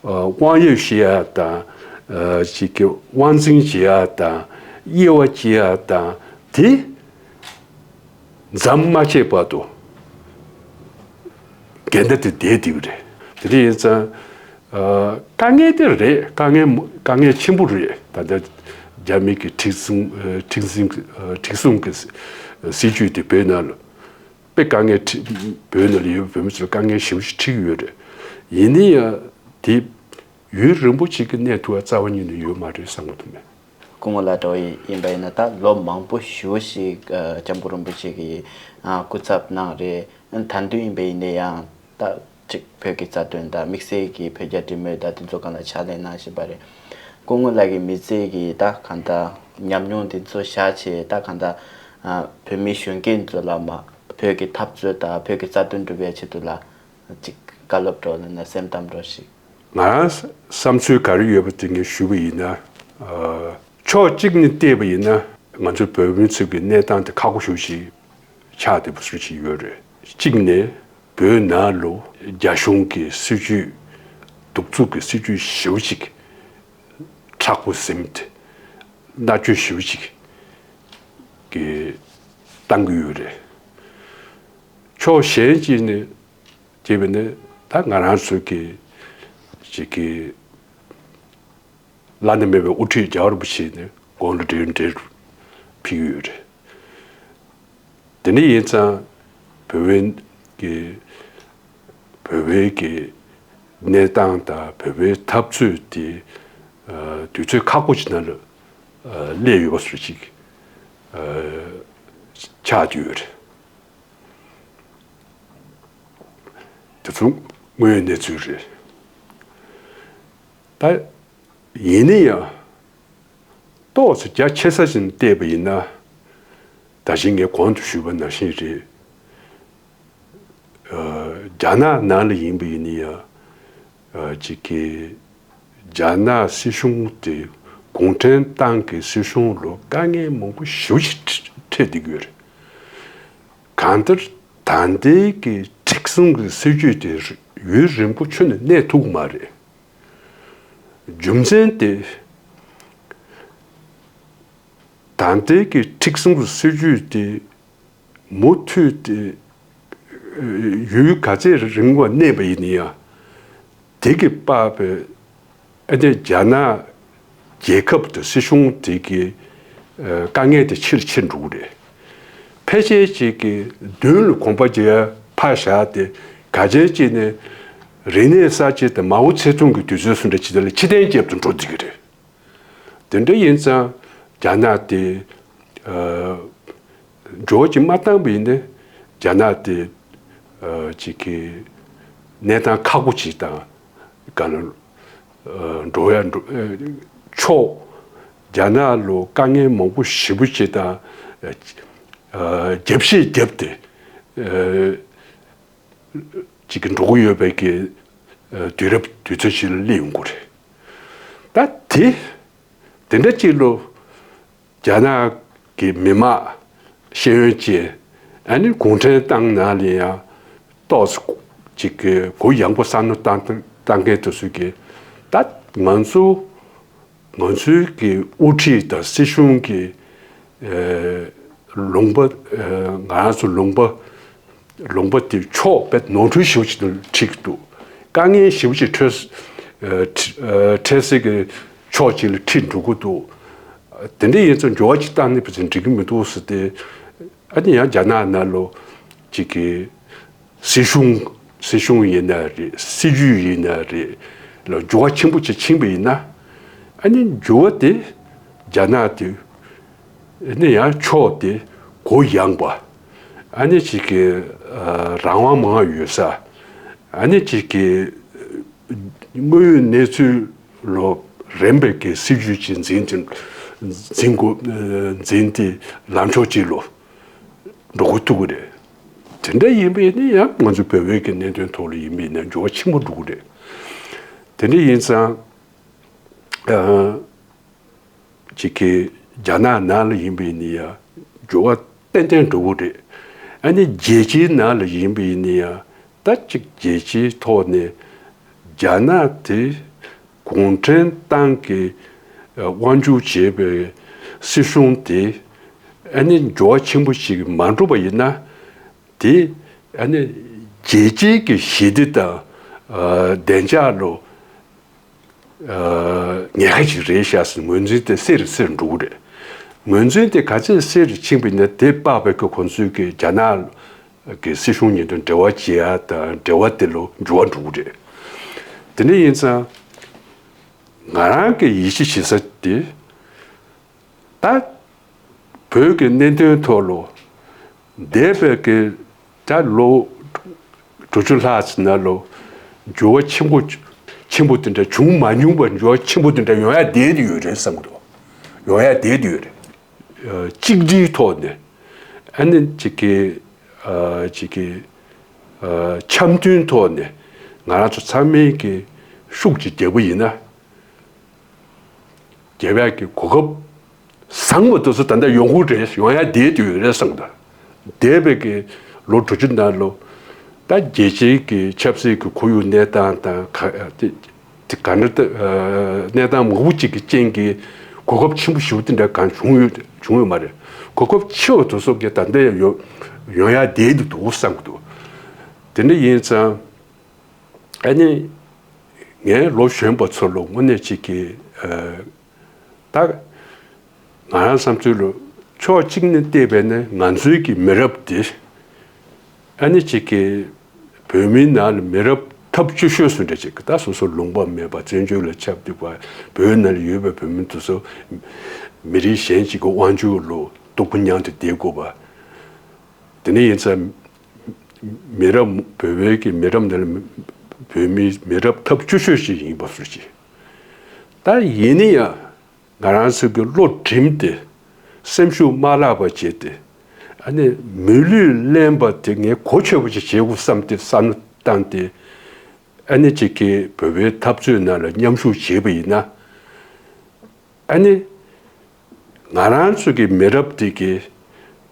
ཨ་དབང་ཡོད་བྱེད་ཡ་དང་། ཨ་ཅིག་གི་དབང་འཛིན་བྱེད་ཡ་དང་། དབྱེ་བ་འབྱེད་ཡ་དང་། དེ་མཚམས་མ་ཆད་བར་དུ་འགལ་ཟླ་དེ་བསྡད་བསྡད་ཀྱི་རེད། དེ་འདྲ་ཡིན་ཙང་། ཨ་དཀའ་ངལ་དེ་རེད། དཀའ་ངལ་མོ་དཀའ་ངལ་ཆེན་པོ་རེད། ད་ལྟ་རྒྱ་མི་གི་མཁྲེགས་བཟུང་། ཨ་མཁྲེགས་འཛིན། ཨ་མཁྲེགས་བཟུང་གི་སྲིད་ཇུས་དེ་བོད་ནང་ལ་དཔེ་དཀའ་ངལ་འཕྲད། བོད་ནང་ལ་ཡོད་པའི་བོད་མི་ཚོར་དཀའ་ངལ་ཞེ་པོ་ཞིག་འཕྲད་ཀྱི་ཡོད་རེད། ཡིན་ན་ཡང་དེ་ཡུན་རིང་པོ་ཞིག་གི་གནས་ཐུབ་པ་རྩ་བ་ཉིད་ནས་ཡོད་མ་རེད་བསམ་གྱི་འདུག་མེད། སྐུ་ངོ་ལགས་འདྲ་བོ་ཡིན་པ་ཡིན་ན། ད་ལོ་མང་པོ་ཞེ་པོ་ཞིག་ཨ་སྐྱབས་མགོན་རིན་པོ་ཆེ་གིས་ཨ་སྐུ་ཚབ་གནང་རེད། ད་དུང་ཡིན་པ་ཡིན་ན་ཡང་ད་ཅིག་བོད་ཀྱི་རྩ་དོན་དང་དམིགས་བསལ་གྱི་བོད་རྒྱ་འབྲེལ་མོལ་དང་དེ་ཚོ་སྒང་ལ་ཕྱག་ལས་གནང་བཞིན་པ་རེད། སྐུ་ངོ་ལགས་ཀྱི་མི་ཚེ་གི་ད་གང་ལྟར་ཉམས་མྱོང་དེ་ཚོ་བཞག་བྱས། ད་གང་ལྟར་ཨ་བོད་མི་གཞོན་སྐྱེས་ཚོ་ལ་མ་བོད་ཀྱི་འཐབ་རྩོད་དང་བོད་ཀྱི་རྩ་དོན་སྒྲུབ་པའི་ཆེད་དུ་ལ་ཅིག་བཀའ་སློབ་འདྲ་བོ་ལབ་ན་སེམས་གཏམ་འདྲ་བོ་ཞིག་ང་རང་བསམ་ཚུལ་ག་རེ་ཡོད་པ་དེ་ངས་ཞུས་པ་ཡིན་ན། ཨ་ཕྱོགས་གཅིག་ནས་བལྟས་པ་ཡིན་ན། ང་ཚོ་བོད་མི་ཚོ་གི་གནས་སྟངས་དེ་ཁག་པོ་ཞེ་པོ་ཞིག་ཆགས་བསྡད་པ་བཟོ་ཞིག་ཡོད་རེད། གཅིག་ནས་བོད་ནང་ལ་རྒྱ་གཞུང་གི་སྲིད་ཇུས། གདུག་རྩུབ་ཀྱི་སྲིད་ཇུས་ཞེ་པོ་ཞིག་མཁྲེགས་པོ་ཟིན་ཏེ། མནར་གཅོད་ཞེ་པོ་ཞིག་གི་བཏང་གི་ཡོད་རེད། ཕྱོགས་གཞན་གཅིག་ནས་བྱས་པ་ཡིན་ན། ད་ང་རང་ཚོ་གི་ཅིག་གི་བླ་ན་མེད་པའི་དབུ་ཁྲིད་རྒྱལ་བ་རིན་པོ་ཆེ་ནས་དགུང་ལོ་བགྲེས་བགྲེས་ཕེབས་ཀྱི་ཡོད་རེད། དེ་འདྲ་ཡིན་ཙང་བོད་པའི་གི་བོད་པའི་གི་གནས་སྟངས་དང་བོད་པའི་འཐབ་རྩོད་དེ་ཨ་དུས་ཚོད་ཁག་པོ་ཞིག་ནང་ལ་ཨ་སླེབས་ཡོད་པ་བཟོ་ཞིག་ཨ་ཆགས་བསྡད་ཡོད་རེད། དེ་ཚོ་དངོས་ཡོད་གནས་ཚུལ་རེད། ད་ཡིན་ན་ཡང་ཏོག་ཙམ་རྒྱ་ཆེ་ས་ཞིག་བལྟས་པ་ཡིན་ན། ད་གིན་ངས་གོང་དུ་ཞུས་པ་ནང་བཞིན་རེད། ཨ་རྒྱ་ནག་ནང་ལ་ཡིན་པ་ཡིན་ན་ཡང་། ཨ་ཅིག་གི་རྒྱ་ནག་སྲིད་གཞུང་དེ་གུང་ཁྲན་ཏང་གི་སྲིད་གཞུང་ལ་དཀའ་ངལ་མང་པོ་ཞེ་པོ་ཞིག་འཕྲད་འཕྲད་བསྡད་ཀྱི་ཡོད་རེད། གང་ལྟར་ད་ལྟའི་གི་མཁྲེགས་བཟུང་གི་སྲིད་ཇུས་དེ་ཡུན་རིང་པོ་ཁྱོན་ནས་གནས་ཐུབ་ཀྱི་མ་རེད། རྒྱུ་མཚན་དེ། ད་ལྟའི་གི་མཁྲེགས་བཟུང་གི་སྲིད་ཇུས་དེ་མུ་མཐུད་དེ་ཡུན་ག་ཚད་རིང་བ་གནས་པ་ཡིན་ན་ཡང་། དེ་གིས་དཔག་པའི་ཨ་ནི་རྒྱ་ནག་རྒྱལ་ཁབ་དང་སྲིད་གཞུང་དེ་གི་ཨ་དཀའ་ངལ་དེ་ཆེ་རུ་ཆེ་རུ་འགྲོ་གི་རེད། ཕལ་ཆེར་ཅིག་གིས་མདུན་ལ་གོམ་པ་རྒྱག་ཡ་ཕར་བཞག་སྟེ། ག་ཚོད་ཅིག་ནས་རིག་གནས་གསར་བརྗེ་དང་མའོ་ཙེ་ཏུང་གི་དུས་ཚོད་བཟོ་འདྲ་ཅིག་དེ་ལ་ཕྱིར་འཐེན་རྒྱབ་ཏུ་འགྲོ་བསྡད་ཀྱི་རེད། དེ་འདྲ་ཡིན་ཙང་རྒྱ་ནག་དེ་ཨ་འགྱུར་བ་ཅིག་མ་བཏང་པ་ཡིན་ན། རྒྱ་ནག་དེ་ཨ་ཅིག་གི་གནས་སྟངས་ཁག་པོ་ཅིག་དང་སྒང་ལ་ཨ་འགྲོ་ཡ་འགྲོ་ཨ་ཕྱོགས། རྒྱ་ནག་ལ་དཀའ་ངལ་མང་པོ་ཞེ་པོ་ཅིག་དང་ཨ་རྒྱབ་བཤིག་བརྒྱབ་སྟེ། ཨ་ཅིག་གི་འགྲོ་གི་ཡོད་པའི་གི་ཨ་དུས་རབས་དུས་ཚོད་ཅིག་ལ་སླེབས་ཡོང་གི་རེད། ད་དེ་དེ་འདྲ་ཅིག་ལ་རྒྱ་ནག་གི་མི་དམངས་ཤེས་ཡོན་ཅན། ཨ་ནི་གུང་ཁྲན་ཏང་ནང་ལ་ཡང་ཏོག་ཙམ་ཅིག་གི་གུ་ཡངས་པོ་བསམ་བློ་བཏང་བཏང་མཁན་དེ་ཚོ་གིས། ད་ང་ཚོ་ང་ཚོའི་གི་དབུ་ཁྲིད་དང་སྲིད་གཞུང་གི་ཨ་ལུང་པ། ཨ་ང་རང་ཚོ་ལུང་པ་ལུང་པ་དེ་ཕྱོགས་དཔེ་ནོར་འཁྲུལ་ཞེ་པོ་ཅིག་འཁྲིད་ཀྱི་འདུག་དཀའ་ངལ་ཞེ་པོ་ཅིག་འཕྲད། ཁྲི་ཨ་འཕྲལ་སེལ་གྱི་ཕྱོགས་གཅིག་ལ་ཁྲིད་འགྲོ་གི་འདུག་དེ་འདྲ་ཡིན་ཙང་འགྱུར་བ་ཅིག་བཏང་ནི་བས་འགྲིག་གི་མི་འདུག་ཟེར་ཏེ། ཨ་ནི་ཡང་རྒྱ་ནག་ནང་ལོ་ཅིག་གི་སྲིད་གཞུང་སྲིད་གཞུང་ཡིན་ན་རེད། སྲིད་ཇུས་ཡིན་ན་རེད། ལ་འགྱུར་བ་ཆེན་པོ་ཅིག་ཕྱིན་པ་ཡིན་ན། ཨ་ནི་འགྱུར་བ་དེ་རྒྱ་ནག་དེ་ཨ་ནི་ཡང་ཕྱོགས་དེ་གུ་ཡངས་པ། ཨ་ནི་ཅིག་གི་ཨ་རང་དབང་མང་ཡོད་ས། ཨ་ནི་ཅིག་གི་དངོས་ཡོད་གནས་ཚུལ་ལོ་རན་པའི་གི་སྲིད་ཇུས་ཅིག་འཛིན་ཏེ་འཛིན་དགོས་འཛིན་ཏེ་ལངས་ཕྱོགས་གཅིག་ལོ་འགྲོ་དགོས་ཐུག་གི་རེད། དེ་འདྲ་ཡིན་པས་ནི་ཡང་ང་ཚོ་བོད་པའི་གི་གནད་དོན་ཐོག་ལ་ཡིན་པས་ན་འགྱུར་བ་ཆེན་པོ་འགྲོ་གི་རེད། དེ་འདྲ་ཡིན་ཙང་ཨ་ཅིག་གི་རྒྱ་ནག་ནང་ལ་ཡིན་པས་ནི་ཡང་འགྱུར་བ་ཏན་ཏན་འགྲོ་གི་རེད། ཨ་ནི་རྒྱལ་སྤྱིའི་ནང་ལ་ཡིན་པས་ནི་ཡང་ད་ཅིག་རྒྱལ་སྤྱིའི་ཐོག་ནས་རྒྱ་ནག་དེ་གུང་ཁྲན་ཏང་གིས་དབང་སྒྱུར་བྱས་པའི་སྲིད་གཞུང་དེ་ཨ་ནི་འགྱུར་བ་ཆེན་པོ་ཞིག་མ་འགྲོ་བ་ཡིན་ན། དེ་ཨ་ནི་རྒྱལ་སྤྱིའི་གི་ཞི་བདེ་དང་ཨ་བདེ་འཇགས་ལོ་ཨ་ཉེན་ཁ་ཅིག་རེད་ཤག་ཟེར་ངོས་འཛིན་དེ་སེར་སེར་འགྲོ་གི་རེད། ངོས་འཛིན་དེ་ག་ཚད་སེར་ཕྱིན་པ་ཡིན་ན་དེ་དཔག་པའི་གི་ཁོང་ཚོའི་གི་རྒྱ་ནག་གི་སྲིད་གཞུང་ཉིད་དུ་འབྲེལ་བ་བྱེད་ཡ་དང་འབྲེལ་བ་དེ་ལོ་འགྱུར་བ་འགྲོ་གི་རེད། དེ་འདྲ་ཡིན་ཙང་ང་རང་གི་ཡིད་ཆེས་བྱེད་ས་དེ། ད་བོད་ཀྱི་གནད་དོན་ཐོག་ལོ་འདས་པའི་གི་ད་ལོ་དྲུག་ཅུ་ལྷག་ཙམ་ནང་ལོ་འགྱུར་བ་ཆེན་པོ་ཆེན་པོ་དེ་འདྲ་བྱུང་མ་མྱོང་པ་འགྱུར་བ་ཆེན་པོ་དེ་འདྲ་ཡོང་ཡ་བསྡད་དེ་ཡོད་རེད་བསམ་གི་འདུག་ཡོང་ཡ་བསྡད་དེ་ཡོད་རེད། གཅིག་སྒྲིལ་ཐོག་ནས་ཨ་ནི་གཅིག་གི་གཅིག་གི་འཆམ་མཐུན་ཐོག་ནས་ང་རང་ཚོ་ཚང་མས་ཀྱི་ཤུགས་ཀྱིས་རྒྱག་པ་ཡིན་ན། རྒྱལ་བའི་གི་གོ་སྐབས་བཟང་བ་དེ་ཚོ་ད་ལྟ་ཡོང་གི་རེད། ཡོང་ཡ་བསྡད་དུ་ཡོད་རེད་བསམ་གི་འདུག་འདས་པའི་གི་ལོ་དྲུག་ཅུ་ནང་ལོ་ད་རྒྱལ་སྤྱིའི་གི་ཆབ་སྲིད་ཀྱི་ཁོར་ཡུག་གནས་སྟངས་དང་ག་དེ་དེ་ག་འདྲ་ད་གནས་སྟངས་མང་པོ་ཅིག་གི་རྐྱེན་གྱིས་གོ་སྐབས་ཆེན་པོ་ཞེ་པོ་དེ་འདྲ་གང་བྱུང་ཡོད་བྱུང་ཡོད་མ་རེད། གོ་སྐབས་ཆེ་བ་དེ་ཚོ་གི་ད་ལྟ་ཡང་ཡོང་ཡོང་ཡ་བསྡད་དུ་འདུག་བསམ་གི་འདུག་དེ་འདྲ་ཡིན་ཙང་། ཨ་ནི། ངའི་ལོ་གཞོན་པ་ཚོ་ལ་དངོས་གནས་གཅིག་གི་ཨ། ད། ང་རང་བསམ་ཚུལ་ལ་ཕྱོགས་གཅིག་ནས་བལྟས་པས་ན་ང་ཚོའི་གི་མི་རབས་དེ། ཨ་ནི་གཅིག་གི་བོད་མིའི་ནང་ལ་མི་རབས་ཐབས་སྐྱོ་ཤོས་སུ་འདྲ་ཅིག་ད་སོ་སོ་ལུང་པ་མེད་པ་བཙན་བྱོལ་ལ་ཆབས་བསྡུས་པ་བོད་ནང་ལ་ཡོད་པའི་བོད་མི་དེ་ཚོ་མི་རིགས་གཞན་གཅིག་གི་དབང་སྒྱུར་ལ་སྡུག་པོ་མྱངས་ཏེ་བསྡད་དགོས་པ། དེ་ནས་ཡིན་ཙང་། མི་རབས་བོད་པའི་གི་མི་རབས་འདི་ལ་བོད་མིའི་མི་རབས་ཐབས་སྐྱོ་ཤོས་ཤིག་ཡིན་པ་བཟོ་ཅིག་ད་ཡིན་ན་ཡང་ང་རང་ཚོ་གི་བློ་སྒྲིམ་སྟེ་སེམས་ཤུགས་མ་བརླག་པ་བྱས་ཏེ་ཨ་ནི་མི་ལུས་ལེན་པ་དེ་ངས་གོ་ཆོད་པ་ཅིག་བྱེད་དགོས་བསམ་སྟེ་བསམ་བློ་བཏང་སྟེ་ཨ་ནི་གཅིག་གི་བོད་པའི་འཐབ་རྩོད་ནང་ལ་མཉམ་ཞུགས་བྱས་པ་ཡིན་ན། ཨ་ནི། ང་རང་ཚོ་གི་མི་རབས་དེ་གི་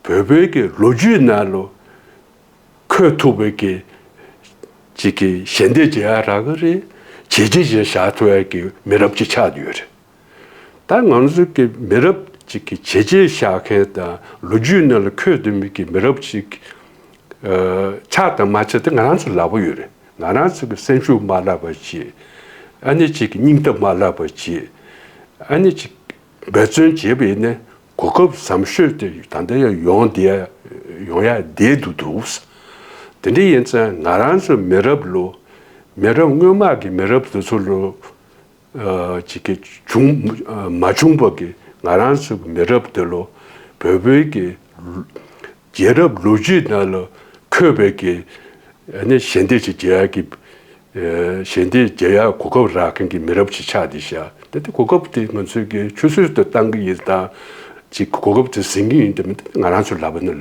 བོད་པའི་གི་ལོ་རྒྱུས་ནང་ལོ་འཁོད་ཐུབ་པའི་གི་ཅིག་གི་ཞལ་འདེབས་བྱེད་ཡ་རག་གི་རེད། བྱས་རྗེས་ཅིག་བཞག་ཐུབ་ཡ་གི་མི་རབས་ཅིག་ཆགས་བསྡད་ཡོད་རེད། ད་ང་ཚོ་གི་མི་རབས་ཅིག་གི་བྱས་རྗེས་བཞག་མཁན་དང་ལོ་རྒྱུས་ནང་ལ་འཁོད་སྡོད་མི་གི་མི་རབས་ཅིག་ཆགས་དང་མ་ཆགས་དེ་ང་རང་ཚོ་ལག་པ་ཡོད་རེད། ང་རང་ཚོ་གི་སེམས་ཤུགས་མ་བརླག་པ་བྱེད། ཨ་ནི་གཅིག་གི་སྙིང་སྟོབས་མ་བརླག་པ་བྱེད། ཨ་ནི་གཅིག་འབད་བརྩོན་བྱས་པ་ཡིན་ན་གོ་སྐབས་བཟང་ཤོས་དེ་ད་ལྟ་ཡང་ཡོང་བསྡད་ཡོང་ཡ་བསྡད་འདུག་འདུག་དེ་འདྲ་ཡིན་ཙང་ང་རང་ཚོ་མི་རབས་ལོ་མི་རབས་སྔོན་མ་གི་མི་རབས་དེ་ཚོ་ལོ། ཅིག་གི་བྱུང་མ་བྱུང་བ་གི་ང་རང་ཚོ་གི་མི་རབས་དེ་ལོ་བོད་བོད་ཀྱི་རྒྱལ་རབས་ལོ་རྒྱུས་ནང་ལ་འཁོད་པའི་གི་ཨ་ནི་ཞལ་འདེབས་ཅིག་རྒྱག་ཡ་གི་ཞལ་འདེབས་རྒྱག་ཡ་གོ་སྐབས་རག་མཁན་གྱི་མི་རབས་ཅིག་ཆགས་བསྡད་ཤག་དེ་དེ་གོ་སྐབས་དེ་ང་ཚོས་གི་ཆུད་ཟོས་དུ་བཏང་གི་ཡིན་དང་ཅིག་གོ་སྐབས་དེ་ཟིན་གི་ཡིན་དེ་མི་ང་རང་ཚོ་ལབ་ན་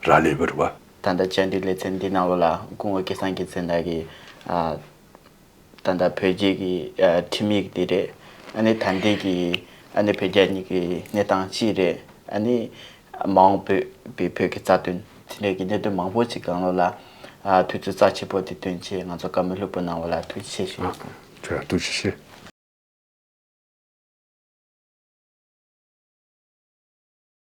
རག་ལས་པ་རེད་བ། ད་ལྟ་བཅར་འདྲི་ལེ་ཚན་འདི་ནང་ལོགས་ལ་སྐུ་ངོ་སྐལ་བཟང་རྒྱལ་མཚན་ལགས་ཀྱིས་ཨ། ད་ལྟ་བོད་རྒྱའི་གི་ཨ་ཁྲིམས་ཡིག་འདི་རེད། ཨ་ནི་ད་ལྟའི་གི་ཨ་ནི་བོད་རྒྱ་གཉིས་ཀྱི་གནས་སྟངས་གཅིག་རེད། ཨ་ནི་མ་འོངས་བོད་པའི་བོད་ཀྱི་རྩ་དོན་དེ་འདྲའི་གི་གནད་དོན་མང་པོ་ཅིག་སྒང་ལོགས་ལ་ཨ་དུས་ཚོད་རྩ་ཆེ་པོ་དེ་བཏོན་བྱས་ང་ཚོ་བཀའ་མོལ་ལྷུག་པོ་གནང་བ་ལ་ཐུགས་རྗེ་ཆེ་ཞུ། ཨ་ཐུགས་རྗེ་ཆེ།